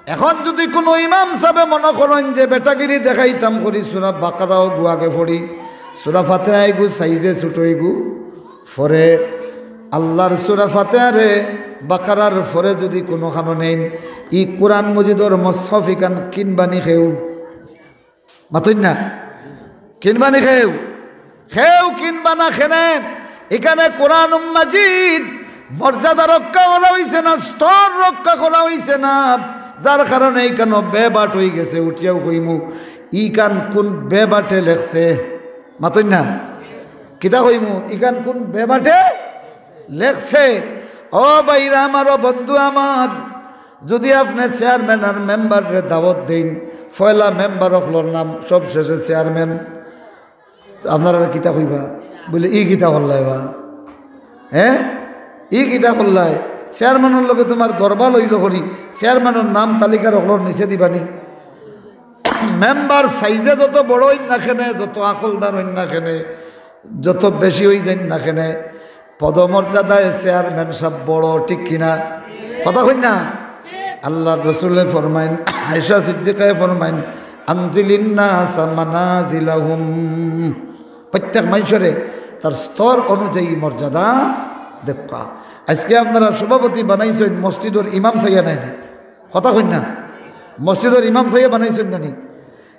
এখন যুদি কুনু ইমাম সাবে মনো করইন যে বেটাগিরি দেখাইতাম করি, সূরা বাকারা অগু আগে পড়ি, সূরা ফাতিহা ইগু সাইজে ছোট ইগু পরে, আল্লার সূরা ফাতিহারে বাকারার পরে যুদি কুনুখানো নেইন, ই কোরআন মজিদর মুসহাফ ইখান কিনবানি কেউ? মাতইন না। কিনবানি কেউ? কেউ কিনবা না। কেনে? ইখানে কোরআনুম মজিদ মর্যাদা রক্ষা করা অইছে না, স্তর রক্ষা করা অইছে না, যার কারণে ইখানো বেবাট অইগেছে। উঠিয়াউ কইমু, ইখান কুন বেবাটে লেখছে? মাতইন না। কিতা কইমু? ইখান কুন বেবাটে লেখছে? ও ভাইরা আমার, ও বন্ধু আমার, যুদি আপনে চেয়ারম্যান আর মেম্বাররে দাওয়াত দেইন, পয়লা মেম্বার অকলর নাম, সব শেষে চেয়ারম্যান, তো আপনারা কিতা কইবা? বুলে, "ই কিতা করলায় বা? হে? ই কিতা করলায়? চেয়ারম্যানর লগে তুমার দরবার অইলো করি, চেয়ারম্যানর নাম তালিকার অকলর নিচে দিবানি?" মেম্বার সাইজে যত বড় অইন না কেনে, যত আকলদার অইন না কেনে, যত বেশি অইযাইন না কেনে, পদমর্যাদায় চেয়ারম্যান সাব বড়, ঠিক কিনা? কথা কইন না? আল্লার রসুলে ফরমাইন, আয়েশা সিদ্দিকায় ফরমাইন, "আনজিলিন নাসা মানাজিলাহুম।" প্রত্যেক মানষরে তার স্তর অনুযায়ী মর্যাদা দেউক্কা। আইজকে আপনারা সভাপতি বানাইছইন, মসজিদর ইমাম চাইয়া নায় নি? কথা কইন না? মসজিদর ইমাম চাইয়া বানাইছইন না নি?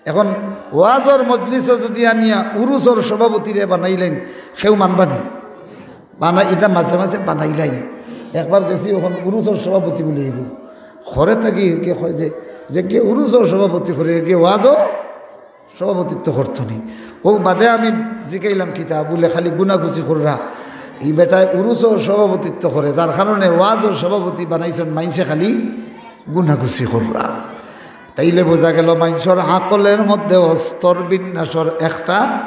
এখন ওয়াজর মজলিসো যুদি আনিয়া উরুসর সভাপতিরে বানাইলাইন, কেউ মানবা নি? বানা-, ইতা মাঝে মাঝে বানাইলাইন। একবার গেছি, অখন উরুসর সভাপতি বুলে ইগু। ঘরে থাকি কে কয় যে, যে কে উরুসর সভাপতি করে, কে ওয়াজও সভাপতিত্ব করতো নি। অউ বাদে আমি জিকাইলাম, "কিতা?" বুলে, "খালি গুনাগুছি কররা।" ই বেটায় উরুসর সভাপতিত্ব করে, যার কারণে ওয়াজর সভাপতি বানাইছইন, মাইনষে খালি গুনাগুছি কররা। তাইলে বুঝা গেল, মানষর আকলর মধ্যেও স্তর বিন্যাসর একটা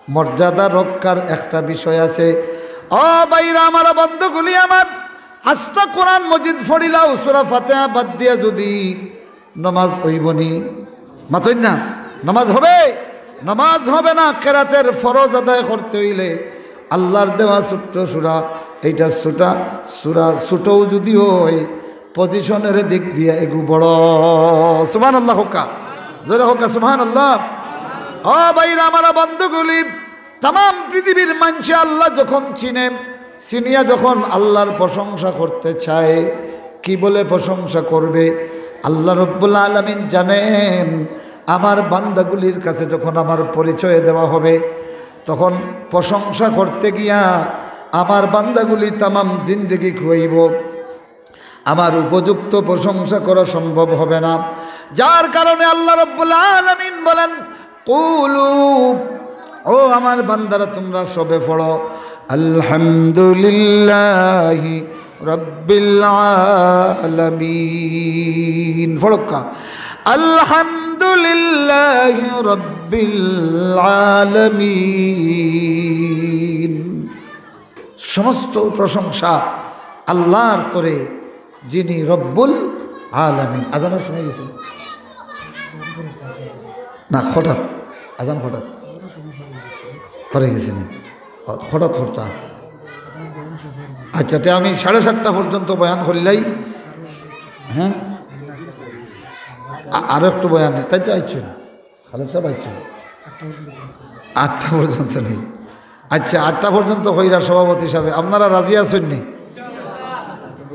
মর্যাদা রক্ষার একটা বিষয় আছে। ও ভাইরা আমার, বন্ধুগুলি আমার, আস্তা কোরআন মজিদ ফড়িলাও, সূরা ফাতিহা বাদ দিয়া যুদি নমাজ অইবনি? মাতইন না, নমাজ হবে? নমাজ হবে না। কেরাতের ফরজ আদায় করতে অইলে আল্লার দেওয়া ছোট্ট সূরা, এইটা ছোটা সূরা, ছোটও যুদি অয়, পজিশনর দিক দিয়া এগু বড়। সুবহানাল্লাহ কউক্কা, জোরে কউক্কা সুবহানাল্লাহ। ও ভাইরা আমার, বন্ধুগুলি, তামাম পৃথিবীর মানষে আল্লা যখন চিনে, চিনিয়া যখন আল্লার প্রশংসা করতে চায়, কি বলে প্রশংসা করবে? আল্লা রব্বুল আলামিন জানেন, আমার বান্দাগুলির কাছে যখন আমার পরিচয় দেওয়া হবে, তখন প্রশংসা করতে গিয়া আমার বান্দাগুলি তামাম জিন্দেগি খুয়াইব। আমার উপযুক্ত প্রশংসা করা সম্ভব হবে না, যার কারণে আল্লা রব্বুল আলামিন বলেন, কুলু, ও আমার বান্দারা, তোমরা সবে পড়ো, আলহামদুলিল্লাহি রাব্বিল আলামিন। পড়উক্কা, আলহামদুলিল্লাহি রাব্বিল আলামিন। সমস্ত প্রশংসা আল্লার তরে, যিনি রব্বুল আলামিন। আজানর সময় গেছে না? হঠাৎ আজান, হঠাৎ পড়ে গেছে নি? ও, হঠাৎ পড়তা। আচ্ছা, তে আমি সাড়ে সাতটা পর্যন্ত বয়ান করলাই। হ্যাঁ, আ-, আরো একটু বয়ান নেই, তাই তো আইছেন? খালেদ সাহেব আইছেন? আটটা পর্যন্ত নেই। আচ্ছা, আটটা পর্যন্ত কইরা সভাপতি সাহেব, আপনারা রাজি আছেন নি?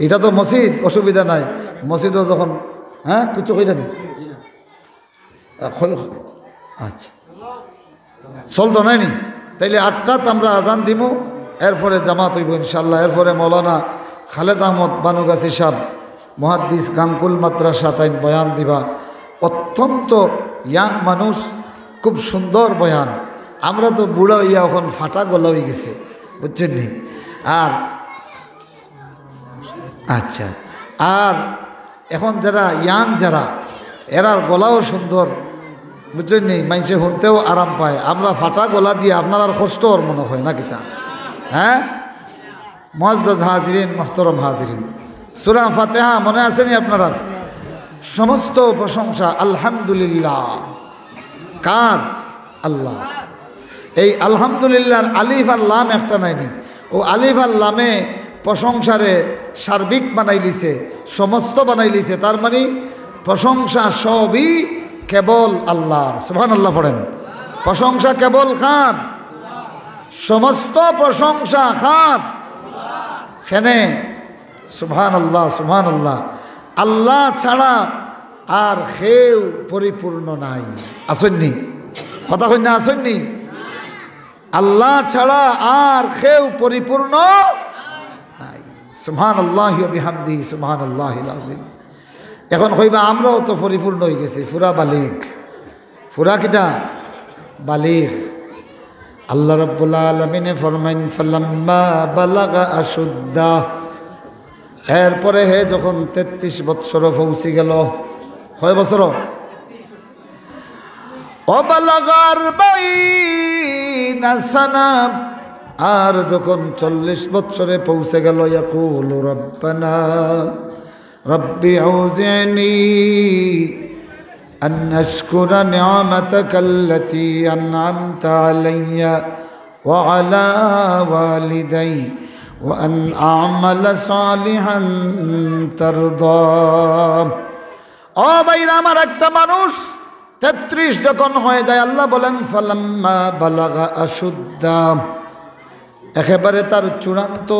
এটা তো মসজিদ, অসুবিধা নাই। মসজিদও যখন, হ্যাঁ, কিছু কইরা নি? আহ, কই-, আচ্ছা, চলতো নাই নি? তাইলে আটটাত আমরা আজান দিমু, এরপরে জামাত অইব ইনশাআল্লাহ। এরপরে মৌলানা খালেদ আহমদ বানুগাছি সাহেব, মুহাদ্দিস, গাঙ্গুল মাদ্রাসা, তাইন বয়ান দিবা। অত্যন্ত ইয়াং মানুষ, খুব সুন্দর বয়ান। আমরা তো বুড়া অইয়া অখন ফাটা গলা অই গেছে, বুঝছেন নি? আর আচ্ছা, আর এখন যারা ইয়াং, যারা, এরার গলাও সুন্দর, বুঝছেন নি? মানষে হুনতেও আরাম পায়। আমরা ফাটা গলা দিয়া আপনারার কষ্ট অর মনে হয় না কিতা? হ্যাঁ, মুআজ্জাজ হাজিরিন, মুহতারাম হাজিরিন, সূরা ফাতিহা মনে আছে নি আপনারার? সমস্ত প্রশংসা আলহামদুলিল্লাহ। কার? আল্লাহ। এই আলহামদুলিল্লাহর আলিফ আর লাম একটা নাইনি? ও আলিফ আর লামে প্রশংসারে সার্বিক বানাইলিছে, সমস্ত বানাইলিছে। তার মানে প্রশংসা সবই কেবল আল্লাহর। সুবহানাল্লাহ পড়েন। প্রশংসা কেবল কার? সমস্ত প্রশংসা কার? কেনে? সুবহানাল্লাহ, সুবহানাল্লাহ। আল্লাহ ছাড়া আর কেউ পরিপূর্ণ নাই। আছইন নি? কথা কইন না, আছইন নি? আল্লাহ ছাড়া আর কেউ পরিপূর্ণ নাই। সুবহানাল্লাহি ওয়া বিহামদিহি, সুবহানাল্লাহিল আযীম। এখন কইবা, আমরাও তো পরিপূর্ণ অই গেছি, পুরা বালিগ। পুরা কিতা? বালিগ। আল্লাহ রাব্বুল আলামিনে ফরমাইন, "ফালাম্মা বালাগা আশুদ্দাহ।" এরপরে হে যখন তেত্রিশ বৎসর পৌঁছি গেল, কয় বছর? "ওয়া বালাগা আরবাঈনা সানা।" আর যখন চল্লিশ বৎসরে পৌঁছে গেল, ইয়াকুলু, "রাব্বানা, রাব্বি আউজি'নি আন আশকুরা নি'মাতাকাল্লাতী আন'আমতা আলাইয়া ওয়া আলা ওয়ালিদাইয়া ওয়া আন আ'মালা সালিহান তারদা।" ও ভাইরা আমার, একটা মানুষ তেত্রিশ যখন হয়ে যায়, আল্লাহ বলেন, "ফালাম্মা বালাগা আশুদ্দা", একেবারে তার চূড়ান্ত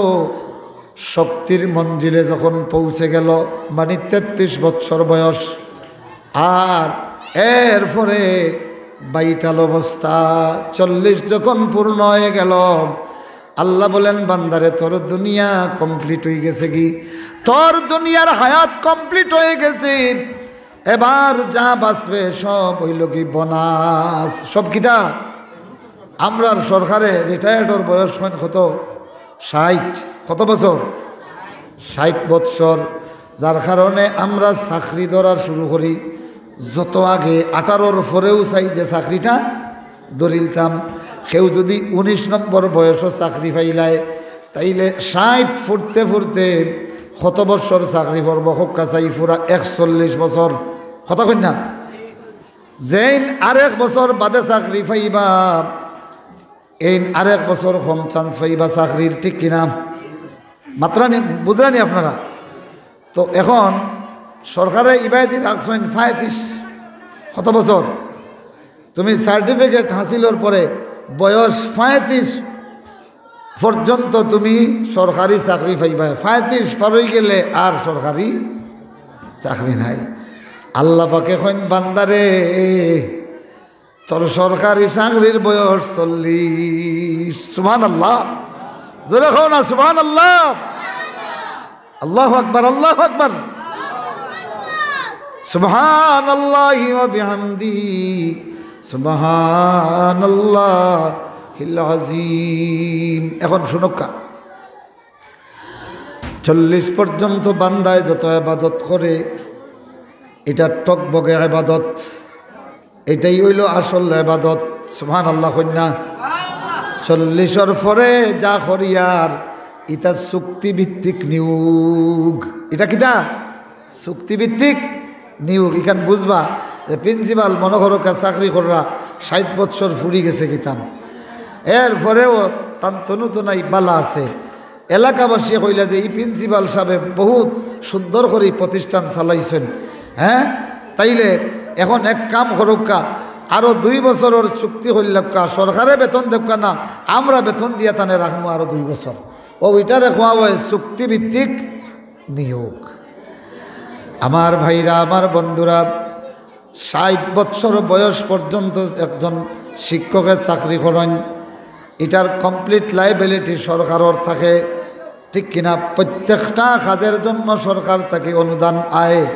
শক্তির মঞ্জিলে যখন পৌঁছে গেল, মানে তেত্রিশ বৎসর বয়স, আর এরপরে ভাইটাল অবস্থা, চল্লিশ যখন পূর্ণ হয়ে গেল, আল্লাহ বলেন, "বান্দারে, তোর দুনিয়া কমপ্লিট হয়ে গেছে গি, তোর দুনিয়ার হায়াত কমপ্লিট হয়ে গেছে, এবার যা বাঁচবে সব হইল কি বোনাস।" সব কিতা? আমরার সরকারে রিটায়ার্ডর বয়স কইন কত? ষাট। কত বছর? ষাট বৎসর। যার কারণে আমরা চাকরি ধরা শুরু করি যত আগে আঠারোর পরেউ চাই যে চাকরিটা ধরিলতাম। কেউ যুদি উনিশ নম্বর বয়সো চাকরি পাইলায়, তাইলে ষাইট ফুরতে ফুরতে কত বছর চাকরি করবো? কউক্কা চাই, পুরা একচল্লিশ বছর। কথা কইন না? যেইন আরেক বছর বাদে চাকরি পাইবা, এইন আরেক বছর কম chance পাইবা চাকরির, ঠিক কিনা? মাতরা নি, বুঝরা নি আপনারা? তো এখন সরকারে ইবায়দি রাখছইন পঁয়ত্রিশ। কত বছর? তুমি certificate হাসিলর পরে বয়স পঁয়ত্রিশ পর্যন্ত তুমি সরকারি চাকরি পাইবা। পঁয়ত্রিশ পার অই গেলে আর সরকারি চাকরি নাই। আল্লাহ পাকে কইন, "বান্দারে, তোর সরকারি চাকরির বয়স চল্লিশ।" সুবহানাল্লাহ। জোরে কও না, সুবহানাল্লাহ। আল্লাহু আকবার, আল্লাহু আকবার। সুবহানাল্লাহি ওয়া বিহামদিহি, সুবহানাল্লাহিল আযীম। এখন শুনউক্কা, চল্লিশ পর্যন্ত বান্দায় যত ইবাদত করে, ইটা টগবগে ইবাদত, এটাই অইলো আসল ইবাদত। সুবহানাল্লাহ কইন না? চল্লিশর পরে যা করিয়ার, ইটা চুক্তিভিত্তিক নিয়োগ। ইটা কিতা? চুক্তিভিত্তিক নিয়োগ। ইখান বুঝবা যে principal মনো করউক্কা চাকরি কররা ষাইট বছর ফুরি গেছেগি তান, এর পরেও তান তনু তনাই বালা আছে। এলাকাবাসী কইলা যে ই principal সাবে বহুত সুন্দর করি প্রতিষ্ঠান চালাইছইন, হ্যাঁ? তাইলে এখন এক কাম করউক্কা, আরো দুই বছরর চুক্তি করিলাউক্কা, সরকারে বেতন দেউক্কা না, আমরা বেতন দিয়া তানে রাখমু আরো দুই বছর। অউ ইটারে কওয়া অয় চুক্তিভিত্তিক নিয়োগ। আমার ভাইরা, আমার বন্ধুরা, ষাইট বছর বয়স পর্যন্ত একজন শিক্ষকে চাকরি করইন, ইটার complete liability সরকারর থাকে, ঠিক কিনা? প্রত্যেকটা কাজের জন্য সরকার থাকি অনুদান আয়।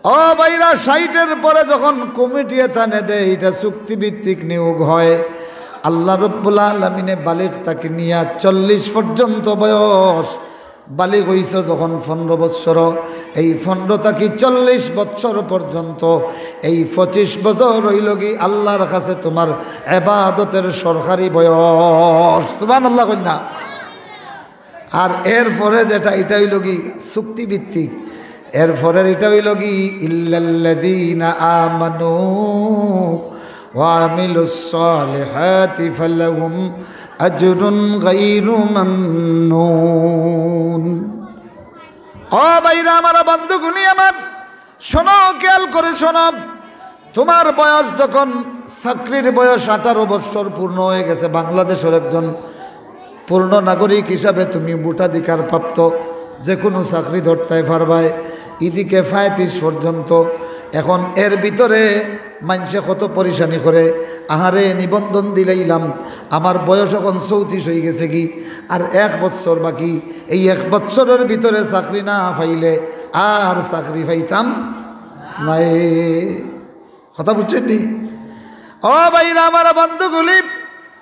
ও ভাইরা, ষাইটের পরে যখন কমিটিয়ে তানে দেয়, ইটা চুক্তিভিত্তিক নিয়োগ হয়। আল্লাহ রব্বুল আলামিনে বালিগ থাকি নিয়া চল্লিশ পর্যন্ত বয়স, বালিগ অইছো যখন পনরো বৎসর, এই পনরো থাকি চল্লিশ বৎসর পর্যন্ত, এই পঁচিশ বছর অইলোগি আল্লাহর কাছে তুমার ইবাদতের সরকারি বয়স। সুবহানাল্লাহ কইন না? আর এর পরে যেটা, ইটা অইলোগি চুক্তিভিত্তিক। এর পরের ইটা অইলোগি, ইল্লাল্লাযীনা আমানু ওয়া আমিলুস সালিহাতি ফালাহুম আজরুন গায়রু মামনুন। ও ভাইরা আমার, বন্ধুগুলি আমার, শোনো, খেয়াল করে শোনো। তুমার বয়স যখন, চাকরির বয়স আঠারো বৎসর পূর্ণ অই গেছে, বাংলাদেশর একজন পূর্ণ নাগরিক হিসাবে তুমি ভোটাধিকার প্রাপ্ত, যেকুনু চাকরি ধরতায় পারবায়। ইদিকে পঁয়ত্রিশ পর্যন্ত। এখন এর ভিতরে মানষে কত পরেশানি করে, আহারে, নিবন্ধন দিলাইলাম, আমার বয়স এখন চৌত্রিশ অই গেছেগি, আর এক বৎসর বাকি, এই এক বৎসরর ভিতরে চাকরি না পাইলে আর চাকরি পাইতাম নায়। কথা বুঝছইন নি? ও ভাইরা আমার, বন্ধুগুলি,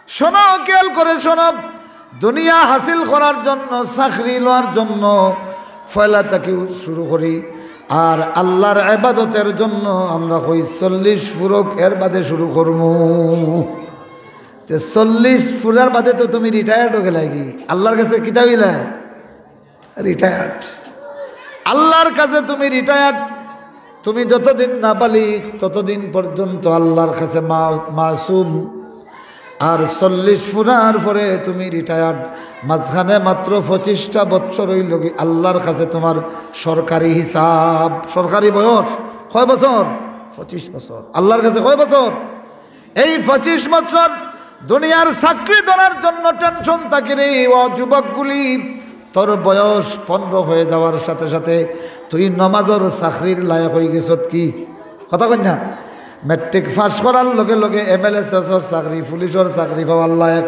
শোনো, খেয়াল করে শোনো। দুনিয়া হাসিল করার জন্য, চাকরি লওয়ার জন্য পয়লা থাকি শুরু করি, আর আল্লাহর ইবাদতের জন্য আমরা কই চল্লিশ ফুরুক, এর বাদে শুরু করমু। তে চল্লিশ ফুরার বাদে তো তুমি retired অই গেলায়গি, আল্লাহর কাছে কিতা অইলায়? Retired। আল্লাহর কাছে তুমি retired। তুমি যতদিন নাবালিগ, ততদিন পর্যন্ত আল্লাহর কাছে মা-, মাসুম। আর চল্লিশ ফুরার পরে তুমি retired। মাঝখানে মাত্র পঁচিশটা বৎসর অইলোগি আল্লাহর কাছে তুমার সরকারি হিসাব, সরকারি বয়স। কয় বছর? পঁচিশ বছর। আল্লাহর কাছে কয় বছর? এই পঁচিশ বছর দুনিয়ার চাকরি ধরার জন্য tension থাকি রে। ও যুবকগুলি, তোর বয়স পনরো অই যাওয়ার সাথে সাথে তুই নমাজর চাকরির লায়ক অই গেছত কি? কথা কইন না? Matric পাস করার লগে লগে MLSS-র চাকরি, পুলিশর চাকরি পাওয়ার লায়ক।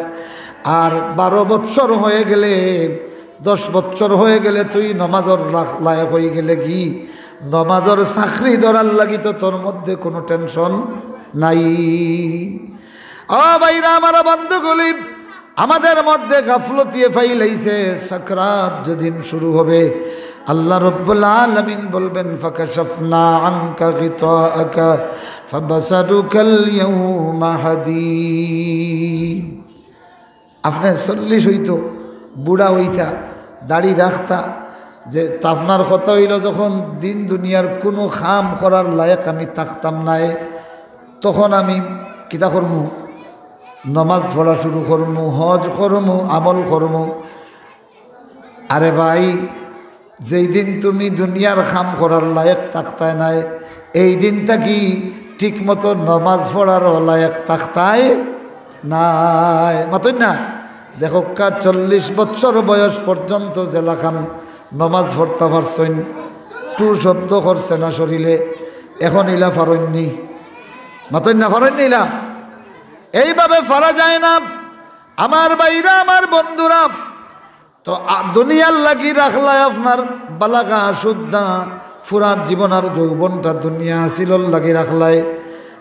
আর বারো বৎসর অই গেলে, দশ বৎসর অই গেলে তুই নমাজর লা-, লায়ক অই গেলেগি। নমাজর চাকরি ধরার লাগি তো তোর মধ্যে কুনু tension নাই। ও ভাইরা আমার, বন্ধুগুলি, আমাদের মধ্যে গাফলতিয়ে ফাইলাইছে। সাকরাত যেদিন শুরু হবে, আল্লাহ রব্বুল আলামিন বলবেন, "ফাকাশাফনা আনকা গিতাআকা ফাবাসারুকাল ইয়াউমা হাদীদ।" আপনে চল্লিশ অইতো, বুড়া অইতা, দাড়ি রাখতা, যে তা আপনার কথা অইলো, যখন দিন দুনিয়ার কুনু কাম করার লায়েক আমি থাকতাম নায়, তখন আমি কিতা করমু? নমাজ পড়া শুরু করমু, হজ করমু, আমল করমু। আরে ভাই, যেই দিন তুমি দুনিয়ার কাম করার লায়েক থাকতায় নায়, এই দিন থাকি ঠিকমতো নমাজ পড়ারও লায়েক থাকতায় নায়। মাতইন না? দেখউক্কা, চল্লিশ বছর বয়স পর্যন্ত যেলাখান নমাজ পড়তা পারছইন, টু শব্দ করছে না শরীলে, এখন ইলা পারইননি? মাতইন না, পারইননি ইলা? এইভাবে পারা যায় না। আমার ভাইরা, আমার বন্ধুরা, তো আ-, দুনিয়ার লাগি রাখলায় আপনার বালাগা, সুদ্ধা, ফুরার জীবন আর যৌবনটা দুনিয়া হাসিলর লাগি রাখলায়,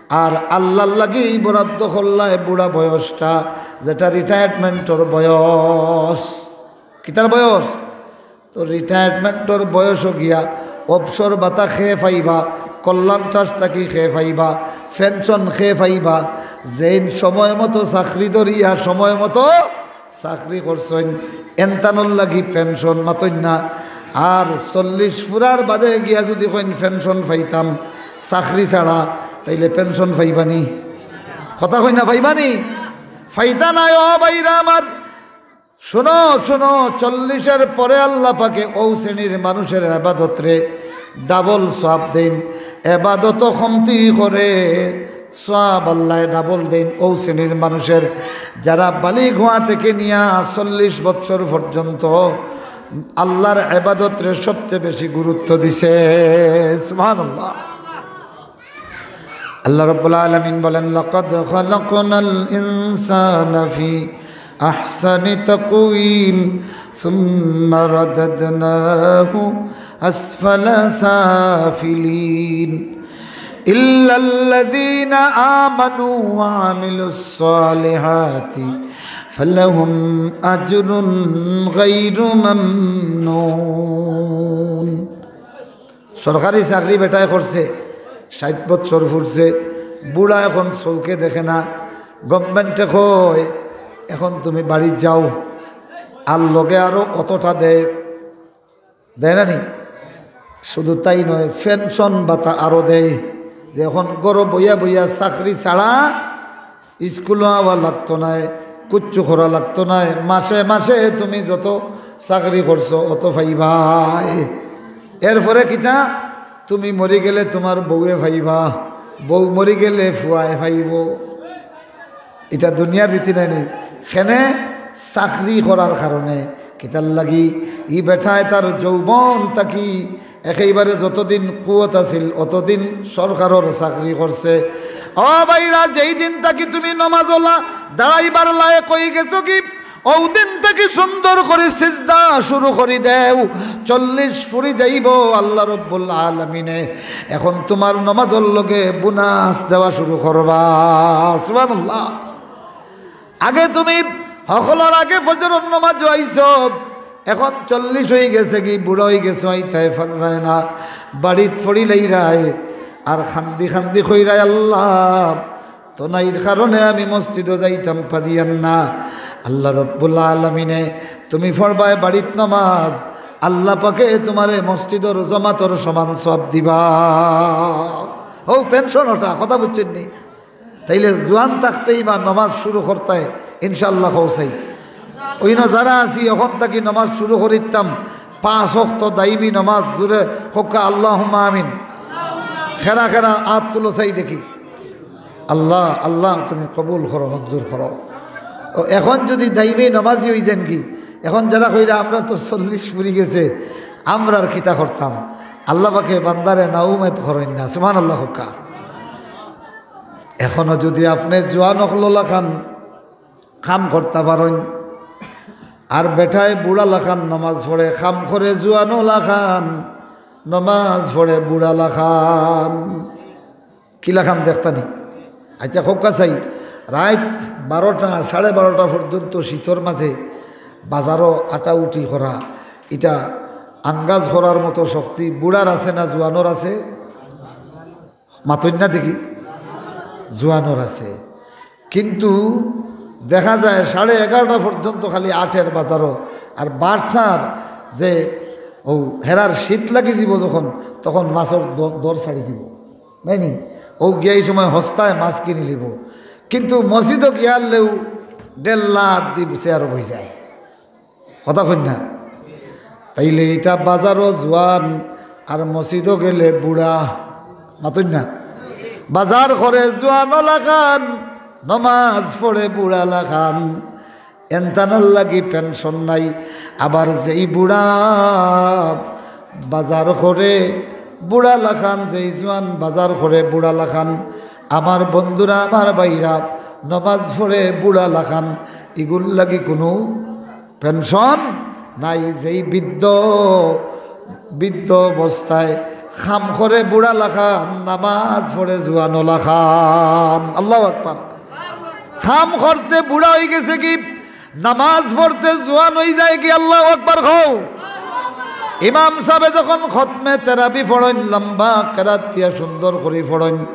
আর আল্লাহর লাগি বরাদ্দ করলায় বুড়া বয়সটা, যেটা রিটায়ারমেন্টর বয়স। কিতার বয়স? তো রিটায়ারমেন্টর বয়সও গিয়া অবসর ভাতা কে পাইবা, কল্যাণ ট্রাস্ট থাকি কে পাইবা, পেনশন কে পাইবা, যেইন সময় মতো চাকরি ধরিয়া সময় মতো চাকরি করছইন, এনতানর লাগি পেনশন। মাতইন না? আর চল্লিশ ফুরার বাদে গিয়া যুদি কইন পেনশন পাইতাম চাকরি ছাড়া, তাইলে পেনশন পাইবানি? কথা কইন না, পাইবানি? পাইতা নায়। ও ভাইরা আমার, শুনো, শুনো, চল্লিশের পরে আল্লাহ পাকে অউ শ্রেণীর মানুষের এবাদতরে ডাবল সওয়াব দেইন। এবাদত কমতি করে, সওয়াব আল্লায় ডাবল দেইন অউ শ্রেণীর মানুষের, যারা বালিগ হওয়া থেকে নিয়া চল্লিশ বছর পর্যন্ত আল্লাহর এবাদতরে সবচেয়ে বেশি গুরুত্ব দিছে। সুবহানাল্লাহ। আল্লাহ রাব্বুল আলামিন বলেন, "লাকাদ খালাকনাল ইনসানা ফি আহসানি তাকওয়িম, সুম্মা রাদাদনাহু আসফালা সাফিলিন, ইল্লাল্লাযীনা আমানু ওয়া আমিলুস সালিহাতি ফালাহুম আজরুন গায়রু মামনুন।" সরকারি চাকরি বেটায় করছে, ষাইট বছর ফুরছে, বুড়া এখন চউখে দেখে না। গভর্নমেন্টে কয়, "এখন তুমি বাড়িত যাও।" আর লগে আরো অতটা দেয়, দেয় না নি? শুধু তাই নয়, পেনশন ভাতা আরো দেয়, যে এখন ঘরো বইয়া বইয়া চাকরি ছাড়া স্কুলো আওয়া লাগতো নায়, কুচ্ছু করা লাগতো নায়, মাসে মাসে তুমি যত চাকরি করছো অত পাইবায়। এরপরে কিতা? তুমি মরি গেলে তুমার বউয়ে পাইবা, বউ মরি গেলে ফুয়ায় পাইবো। ইটা দুনিয়ার রীতি নায় নি? কেনে? চাকরি করার কারণে। কিতার লাগি? ই বেটায় তার যৌবন থাকি একেবারে যতদিন কুয়াত আছিল, অতদিন সরকারর চাকরি করছে। ও ভাইরা, যেই দিন থাকি তুমি নমাজলা দাঁড়াইবার লায়েক অইগেছো গি, অউ দিন থাকি সুন্দর করি সিজদা শুরু করি দেও। চল্লিশ ফুরি যাইবো, আল্লাহ রব্বুল আলামিনে এখন তুমার নমাজর লগে বোনাস দেওয়া শুরু করবা। সুবহানাল্লাহ। আগে তুমি হকলর আগে ফজরর নমাজো আইছো, এখন চল্লিশ অইগেছে গি, বুড়া অইগেছো, আইতায় পাররায় না, বাড়িত পড়িলাইরায়, আর কান্দি কান্দি কইরায়, "আল্লাহ, তনাইর কারণে আমি মসজিদো যাইতাম পারিয়ার না।" আল্লাহ রব্বুল আলামিনে, তুমি পড়বায় বাড়িত নমাজ, আল্লাহ পাকে তুমারে মসজিদর জমাতর সমান সওয়াব দিবা। অউ পেনশন ওটা, কথা বুঝছইন নি? তাইলে জোয়ান থাকতেই বা নমাজ শুরু করতায়, ইনশাআল্লাহ কও চাই। অইন যারা আছি, এখন থাকি নমাজ শুরু করিতাম, পাঁচ ওয়াক্ত দাইমি নমাজ, জুরে কউক্কা আল্লাহুম্মা আমিন। কেরা কেরা আত তুলো চাই দেখি। আল্লাহ, আল্লাহ, তুমি কবুল করো, মঞ্জুর করো। ও, এখন যুদি দাইমি নমাজি অইযাইন গি, এখন যারা কইরা, "আমরার তো চল্লিশ ফুরি গেছে, আমরার কিতা করতাম?" আল্লাহ পাকে বান্দারে না উমেদ করইন না। সুবহানাল্লাহ কউক্কা। এখনো যুদি আপনে জোয়ান অকলর লাখান কাম করতা পারইন, আর বেটায় বুড়া লাখান নমাজ পড়ে, কাম করে জোয়ান লাখান, নমাজ পড়ে বুড়া লাখান, কি লাখান দেখতা নি? আচ্ছা, কউক্কা চাই, রাইত বারোটা, সাড়ে বারোটা পর্যন্ত শীতর মাঝে বাজারো আটাউটি করা, ইটা আঙ্গাজ করার মতো শক্তি বুড়ার আছে না জুয়ানর আছে? মাতইন না দেখি, জুয়ানর আছে। কিন্তু দেখা যায় সাড়ে এগারোটা পর্যন্ত খালি আটের বাজারো, আর বার্সার যে ও হেরার শীত লাগি দিব যখন, তখন মাছর দ-, দর ছাড়ি দিব, নাইনি? ও গিয়া এই সময় হস্তায় মাছ কিনি লিব, কিন্তু মসজিদো গিয়ারলেও দেড় লাখ দিব সে আরো হয়ে যায়। কথা কইন না? তাইলে এটা বাজারো জুয়ান আর মসজিদো গেলে বুড়া। মাতইন না? বাজার করে জুয়ান লাখান, নমাজ পড়ে বুড়া লাখান। এনতানর লাগি পেনশন নাই। আবার যেই বুড়া বাজার করে বুড়া লাখান, যেই জুয়ান বাজার করে বুড়া লাখান, আমার বন্ধুরা, আমার ভাইরা, নমাজ পড়ে বুড়া লাখান, ইগুর লাগি কোনো পেনশন নাই। যেই বৃদ্ধ, বৃদ্ধ অবস্থায় কাম করে বুড়া লাখান, নমাজ পড়ে জুয়ান লাখান। আল্লাহু আকবার। কাম করতে বুড়া হয়ে গেছে কি, নমাজ পড়তে জুয়ান হয়ে যায় কি? আল্লাহু আকবার কও। ইমাম সাহেব যখন খতমে তেরাবি পড়ইন, লম্বা কেরাত দিয়া সুন্দর করি পড়ইন,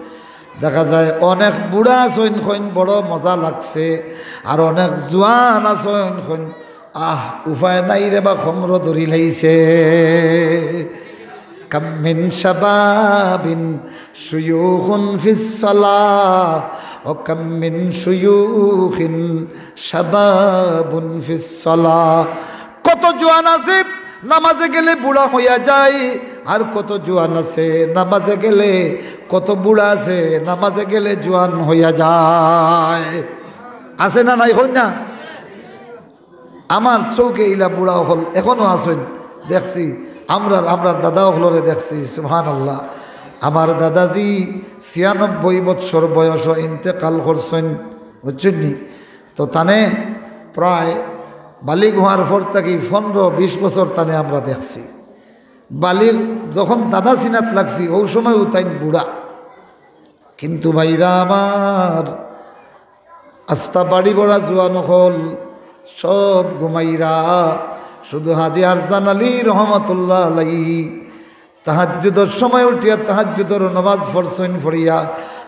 দেখা যায় অনেক বুড়া আছইন, কইন বড় মজা লাগছে, আর অনেক জুয়ান আছইন, কইন আহ, উপায় নাই রে বা, খমরো ধরি লাইছে। কাম মিন শাবাবিন শুয়ুখুন ফিস সালাহ, ও কাম মিন শুয়ুখিন শাবাবুন ফিস সালাহ। কত জুয়ান আছে নামাজে গেলে বুড়া হইয়া যায়, আর কত জুয়ান আছে নামাজে গেলে, কত বুড়া আছে নামাজে গেলে জুয়ান হইয়া যায়। আছে না নাই, কইন না? আমার চউখে ইলা বুড়া অকল এখনো আছইন, দেখছি। আমরার, আমরার দাদা অকলরে দেখছি, সুবহানাল্লাহ। আমার দাদাজি ছিয়ানব্বই বৎসর বয়সো ইন্তেকাল করছইন, বুঝছইন নি? তো তানে প্রায় বালিগ হওয়ার পর থাকি পনেরো বিশ বছর তানে আমরা দেখছি। বালিগ যখন দাদা চিনাত লাগছি, ওই সময় তাইন বুড়া। কিন্তু ভাইরা আমার, আস্তা বাড়ি ভরা জুয়ান অকল সব ঘুমাইরা, শুধু হাজি আরজান আলী রহমতুল্লাহ আলাইহি তাহাজ্জুদর সময় উঠিয়া তাহাজ্জুদর নমাজ পড়ছইন, পড়িয়া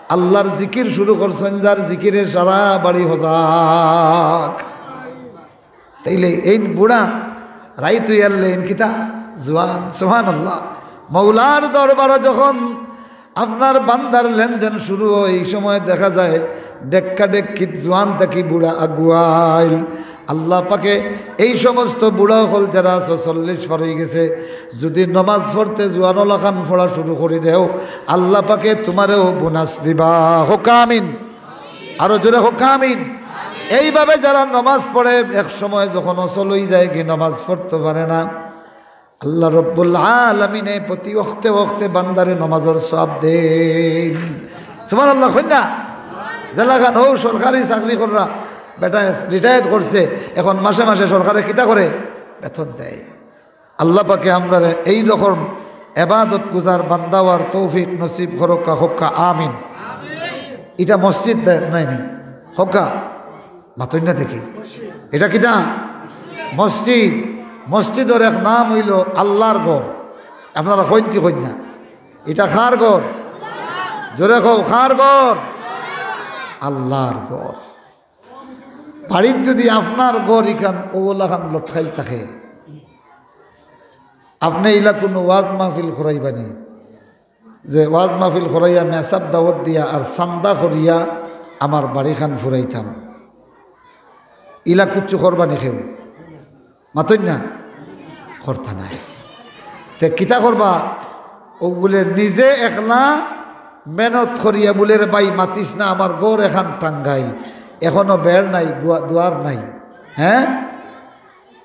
আল্লাহর জিকির শুরু করছইন, যার জিকিরে সারা বাড়ি হজাগ। তাইলে এইন বুড়া, রাইত হইয়ারলে এইন কিতা জুয়ান, সুবহানাল্লাহ। মৌলার দরবারো যখন আপনার বান্দার লেনদেন শুরু হয়, এই সময় দেখা যায় ডেক্কা ডেক্কিত জুয়ান থাকি বুড়া আগুয়াইল। আল্লাহ পাকে এই সমস্ত বুড়া অকল যারা আছো, চল্লিশ পার হয়ে গেছে, যদি নমাজ পড়তে জুয়ান লাখান পড়া শুরু করি দেও, আল্লাহ পাকে তোমারেও বোনাস দিবা। কউক্কা আমিন। আরো জোরে কউক্কা আমিন। এইভাবে যারা নমাজ পড়ে, এক সময় যখন অচল হয়ে যায়, কি নমাজ পড়তে পারে না, আল্লাহ রব্বুল আলামিনে প্রতি ওয়াক্তে ওয়াক্তে বান্দারে নমাজর সওয়াব দেইন। সুবহানাল্লাহ, কইন না? যেলাখান হউ সরকারি চাকরি কররা, বেটা রিটায়ার করছে, এখন মাসে মাসে সরকারে কিতা করে? বেতন দেয়। আল্লাহ পাকে আমরারে এই রকম এবাদত গুজার বান্দা অওয়ার তৌফিক নসিব করউক্কা, কউক্কা আমিন। এটা মসজিদ দে-, নাই নি? কউক্কা, মাতইন না দেখি। এটা কিতা? মসজিদ। মসজিদর এক নাম হইল আল্লাহর ঘর। আপনারা কইন কি কইন না? এটা কার ঘর? জোরে কও, কার ঘর? আল্লাহর ঘর। বাড়িত যদি আপনার ঘর ইখান অউলাখান লটকাইল থাকে, আপনে ইলা কোনো ওয়াজ মাহফিল করাইবা নি, যে ওয়াজ মাহফিল করাইয়া মেসাব দাওয়াত দিয়া আর চান্দা করিয়া আমার বাড়িখান ফুরাইতাম, ইলা কুচ্ছু করবা নি কেউ? মাতইন না, করতা নায়। তে কিতা করবা? ও বুলে নিজে একলা মেহনত করিয়া বুলে, "রে ভাই, মাতিস না, আমার ঘর এখান টাঙ্গাইল, এখনো বেড় নাই, গুয়া-, দুয়ার নাই।" হ্যাঁ,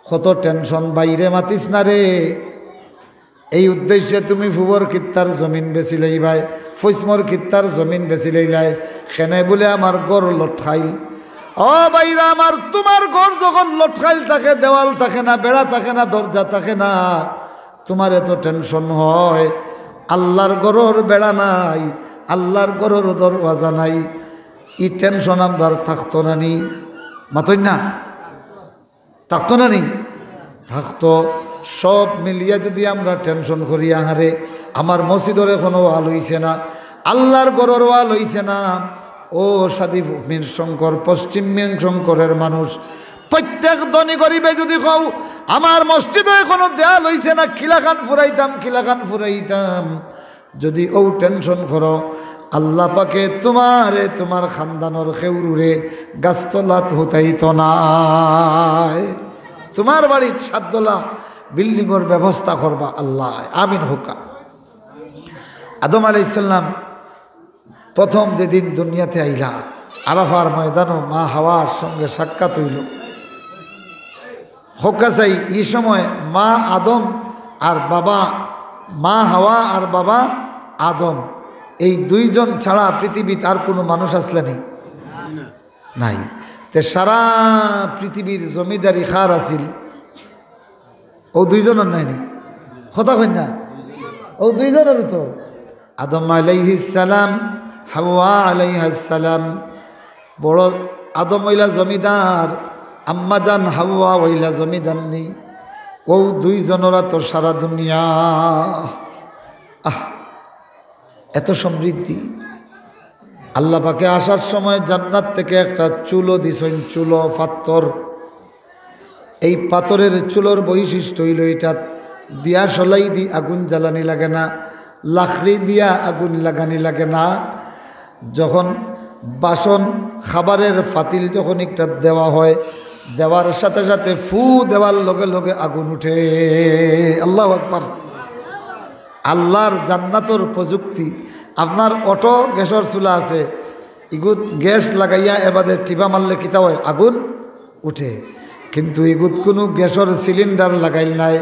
কত টেনশন, "বাইরে মাতিস না রে।" এই উদ্দেশ্যে তুমি ফুবর কিত্তার জমিন বেচি লইবায়, ফুসমর কিত্তার জমিন বেচি লইলায়, কেনে বুলে আমার ঘর লটকাইল। ও ভাইরা আমার, তোমার ঘর যখন লটকাইল থাকে, দেওয়াল থাকে না, বেড়া থাকে না, দরজা থাকে না, তোমার এত টেনশন হয়, আল্লাহর ঘরর বেড়া নাই, আল্লাহর ঘরর দরওয়াজা নাই, ই টেনশন আমরার থাকতো না নি? মাতইন না? থাকতো না নি? থাকতো। সব মিলিয়া যদি আমরা টেনশন করি, "আহারে, আমার মসজিদর এখনো ওয়াল অইছে না, আল্লার ঘরর ওয়াল অইছে না।" ও সাদী মিরশঙ্কর, পশ্চিম মিরশঙ্করের মানুষ, প্রত্যেক ধনী গরিবে যদি কও, "আমার মসজিদো এখনো দেয়াল অইছে না, কিলাখান ফুরাইতাম, কিলাখান ফুরাইতাম", যদি অউ টেনশন করো, আল্লা পাকে তুমারে, তুমার খানদানর কেউরুরে গাছতলাত হুতাইতো নায়। তুমার বাড়িত সাততলা বিল্ডিংর ব্যবস্থা করবা আল্লায়। আমিন কউক্কা। আদম আলাইহিস সালাম প্রথম যেদিন দুনিয়াতে আইলা, আরাফার ময়দানো মা হাওয়ার সঙ্গে সাক্ষাৎ অইলো। কউক্কা চাই, ই সময় মা আদম আর বাবা, মা হাওয়া আর বাবা আদম, এই দুইজন ছাড়া পৃথিবীত আর কুনু মানুষ আছলা নি? নাই। তে সারা পৃথিবীর জমিদারি কার আছিল? অউ দুইজনর নায় নি? কথা কইন না? অউ দুইজনরউ তো। আদম আলাইহিস সালাম, হাওয়া আলাইহাস সালাম। বড় আদম অইলা জমিদার, আম্মাজান হাওয়া অইলা জমিদারনি। অউ দুইজনর তো সারা দুনিয়া। আহ, এত সমৃদ্ধি। আল্লা পাকে আসার সময় জান্নাত থেকে একটা চুলো দিছইন, চুলো, পাথর। এই পাথরের চুলোর বৈশিষ্ট্য অইলো, ইটাত দিয়া সলাই দি আগুন জ্বালানি লাগে না, লাকড়ি দিয়া আগুন লাগানি লাগে না। যখন বাসন, খাবারের ফাতিল যখন ইটাত দেওয়া হয়, দেওয়ার সাথে সাথে ফু দেওয়ার লগে লগে আগুন উঠে। আল্লাহু আকবার। আল্লার জান্নাতর প্রযুক্তি। আপনার অটো গ্যাসর চুলা আছে, ইগুত গ্যাস লাগাইয়া এবাদে টিপা মারলে কিতা অয়? আগুন উঠে। কিন্তু ইগুত কুনু গ্যাসর সিলিন্ডার লাগাইল নায়,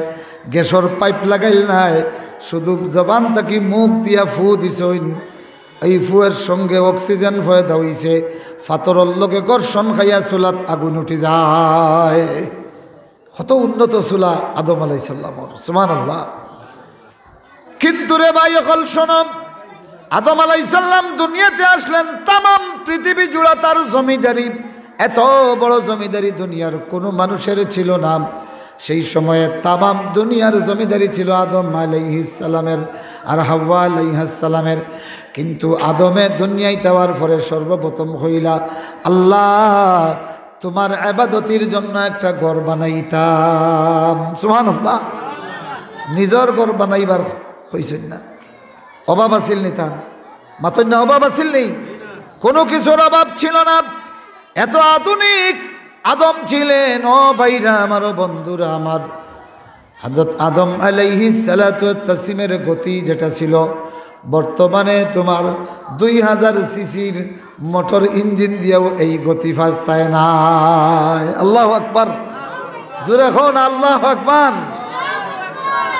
গ্যাসর পাইপ লাগাইল নায়, শুধু জবান থাকি মুখ দিয়া ফু দিছইন। এই ফুয়ের সঙ্গে অক্সিজেন পয়দা অইছে, পাথরর লগে ঘর্ষণ খাইয়া চুলাত আগুন উঠি যায়। কত উন্নত চুলা আদম আলাইহিস সালামর, সুবহানাল্লাহ। কিন্তু রে ভাই অকল, শোনো, আদম আলাইহিস সালাম দুনিয়াতে আসলেন, তামাম পৃথিবী জুড়া তার জমিদারি, এত বড় জমিদারি দুনিয়ার কুনু মানুষের ছিল না। সেই সময়ে তামাম দুনিয়ার জমিদারি ছিল আদম আলাইহিস সালামের আর হাওয়া আলাইহাস সালামের। কিন্তু আদমে দুনিয়াইত আওয়ার পরে সর্বপ্রথম কইলা, "আল্লাহ, তুমার ইবাদতির জন্য একটা ঘর বানাইতাম।" সুবহানাল্লাহ। নিজর ঘর বানাইবার কইছইন না। অভাব আছিল নি তান? মাতইন না, অভাব আছিল নি? কুনু কিছুর অভাব ছিল না। এত আধুনিক আদম ছিলেন। ও ভাইরা আমার, ও বন্ধুরা আমার, হযরত আদম আলাইহিস সালাতু ওয়াত তাসলিমের গতি যেটা ছিল, বর্তমানে তুমার দুই হাজার সিসির মোটর ইঞ্জিন দিয়াও এই গতি পারতায় নায়। আল্লাহু আকবার। জোরে কউন, আল্লাহু আকবার।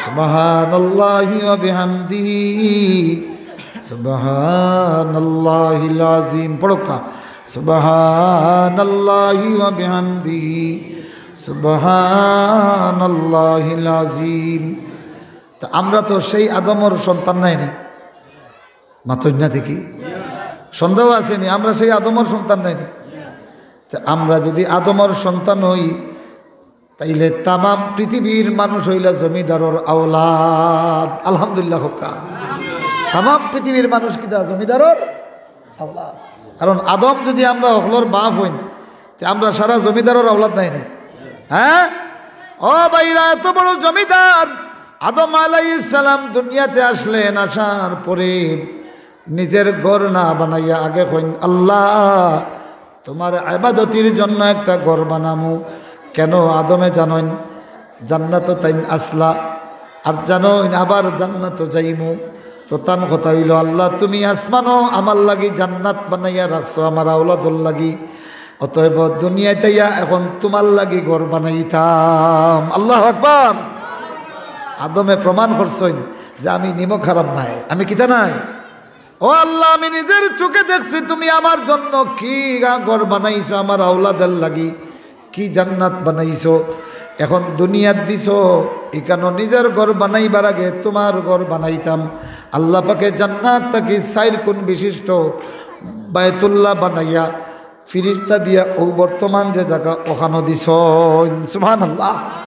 সুবহানাল্লাহি ওয়া বিহামদিহি, সুবহানাল্লাহিল আযীম। পড়উক্কা, সুবহানাল্লাহি ওয়া বিহামদিহি, সুবহানাল্লাহিল আযীম। তে আমরা তো সেই আদমর সন্তান নায় নি? মাতইন না দেখি, সন্দেহ আছে নি? আমরা সেই আদমর সন্তান নায় নি? তে আমরা যদি আদমর সন্তান অই, তাইলে তামাম পৃথিবীর মানুষ অইলা জমিদারর আওলাদ। আলহামদুলিল্লাহ কউক্কা। তামাম পৃথিবীর মানুষ কিতা? জমিদারর আওলাদ। কারণ আদম যদি আমরা হকলর বাপ অইন, তে আমরা সারা জমিদারর আওলাদ নায় নি? হ্যাঁ? ও ভাইরা, এত বড় জমিদার আদম আলাইহিস সালাম দুনিয়াতে আসলেন, আসার পরে নিজের ঘর না বানাইয়া আগে কইন, "আল্লাহ, তুমার ইবাদতির জন্য একটা ঘর বানামু।" কেন আদমে জানইন জান্নাতো তাইন আছলা, আর জানইন আবার জান্নাতো যাইমু। তো তান কথা অইলো, "আল্লাহ, তুমি আসমানো আমার লাগি জান্নাত বানাইয়া রাখছো, আমার আওলাদর লাগি, অতএব দুনিয়াত আইয়া এখন তুমার লাগি ঘর বানাইতাম।" আল্লাহু আকবার। আদমে প্রমাণ করছইন যে আমি নিমক হারাম নায়, আমি কিতা নায়। ও আল্লাহ, আমি নিজের চোখে দেখছি তুমি আমার জন্য কি গা-, ঘর বানাইছো, আমার আওলাদর লাগি কি জান্নাত বানাইছো। এখন দুনিয়াত দিছো, ইকানো নিজের ঘর বানাইবার আগে তুমার ঘর বানাইতাম। আল্লাহ পাকে জান্নাত থাকি চাইর কোণ বিশিষ্ট বায়তুল্লাহ বানাইয়া ফিরিস্তা দিয়া অউ বর্তমান যে জাগা অখানো দিছইন। সুবহানাল্লাহ।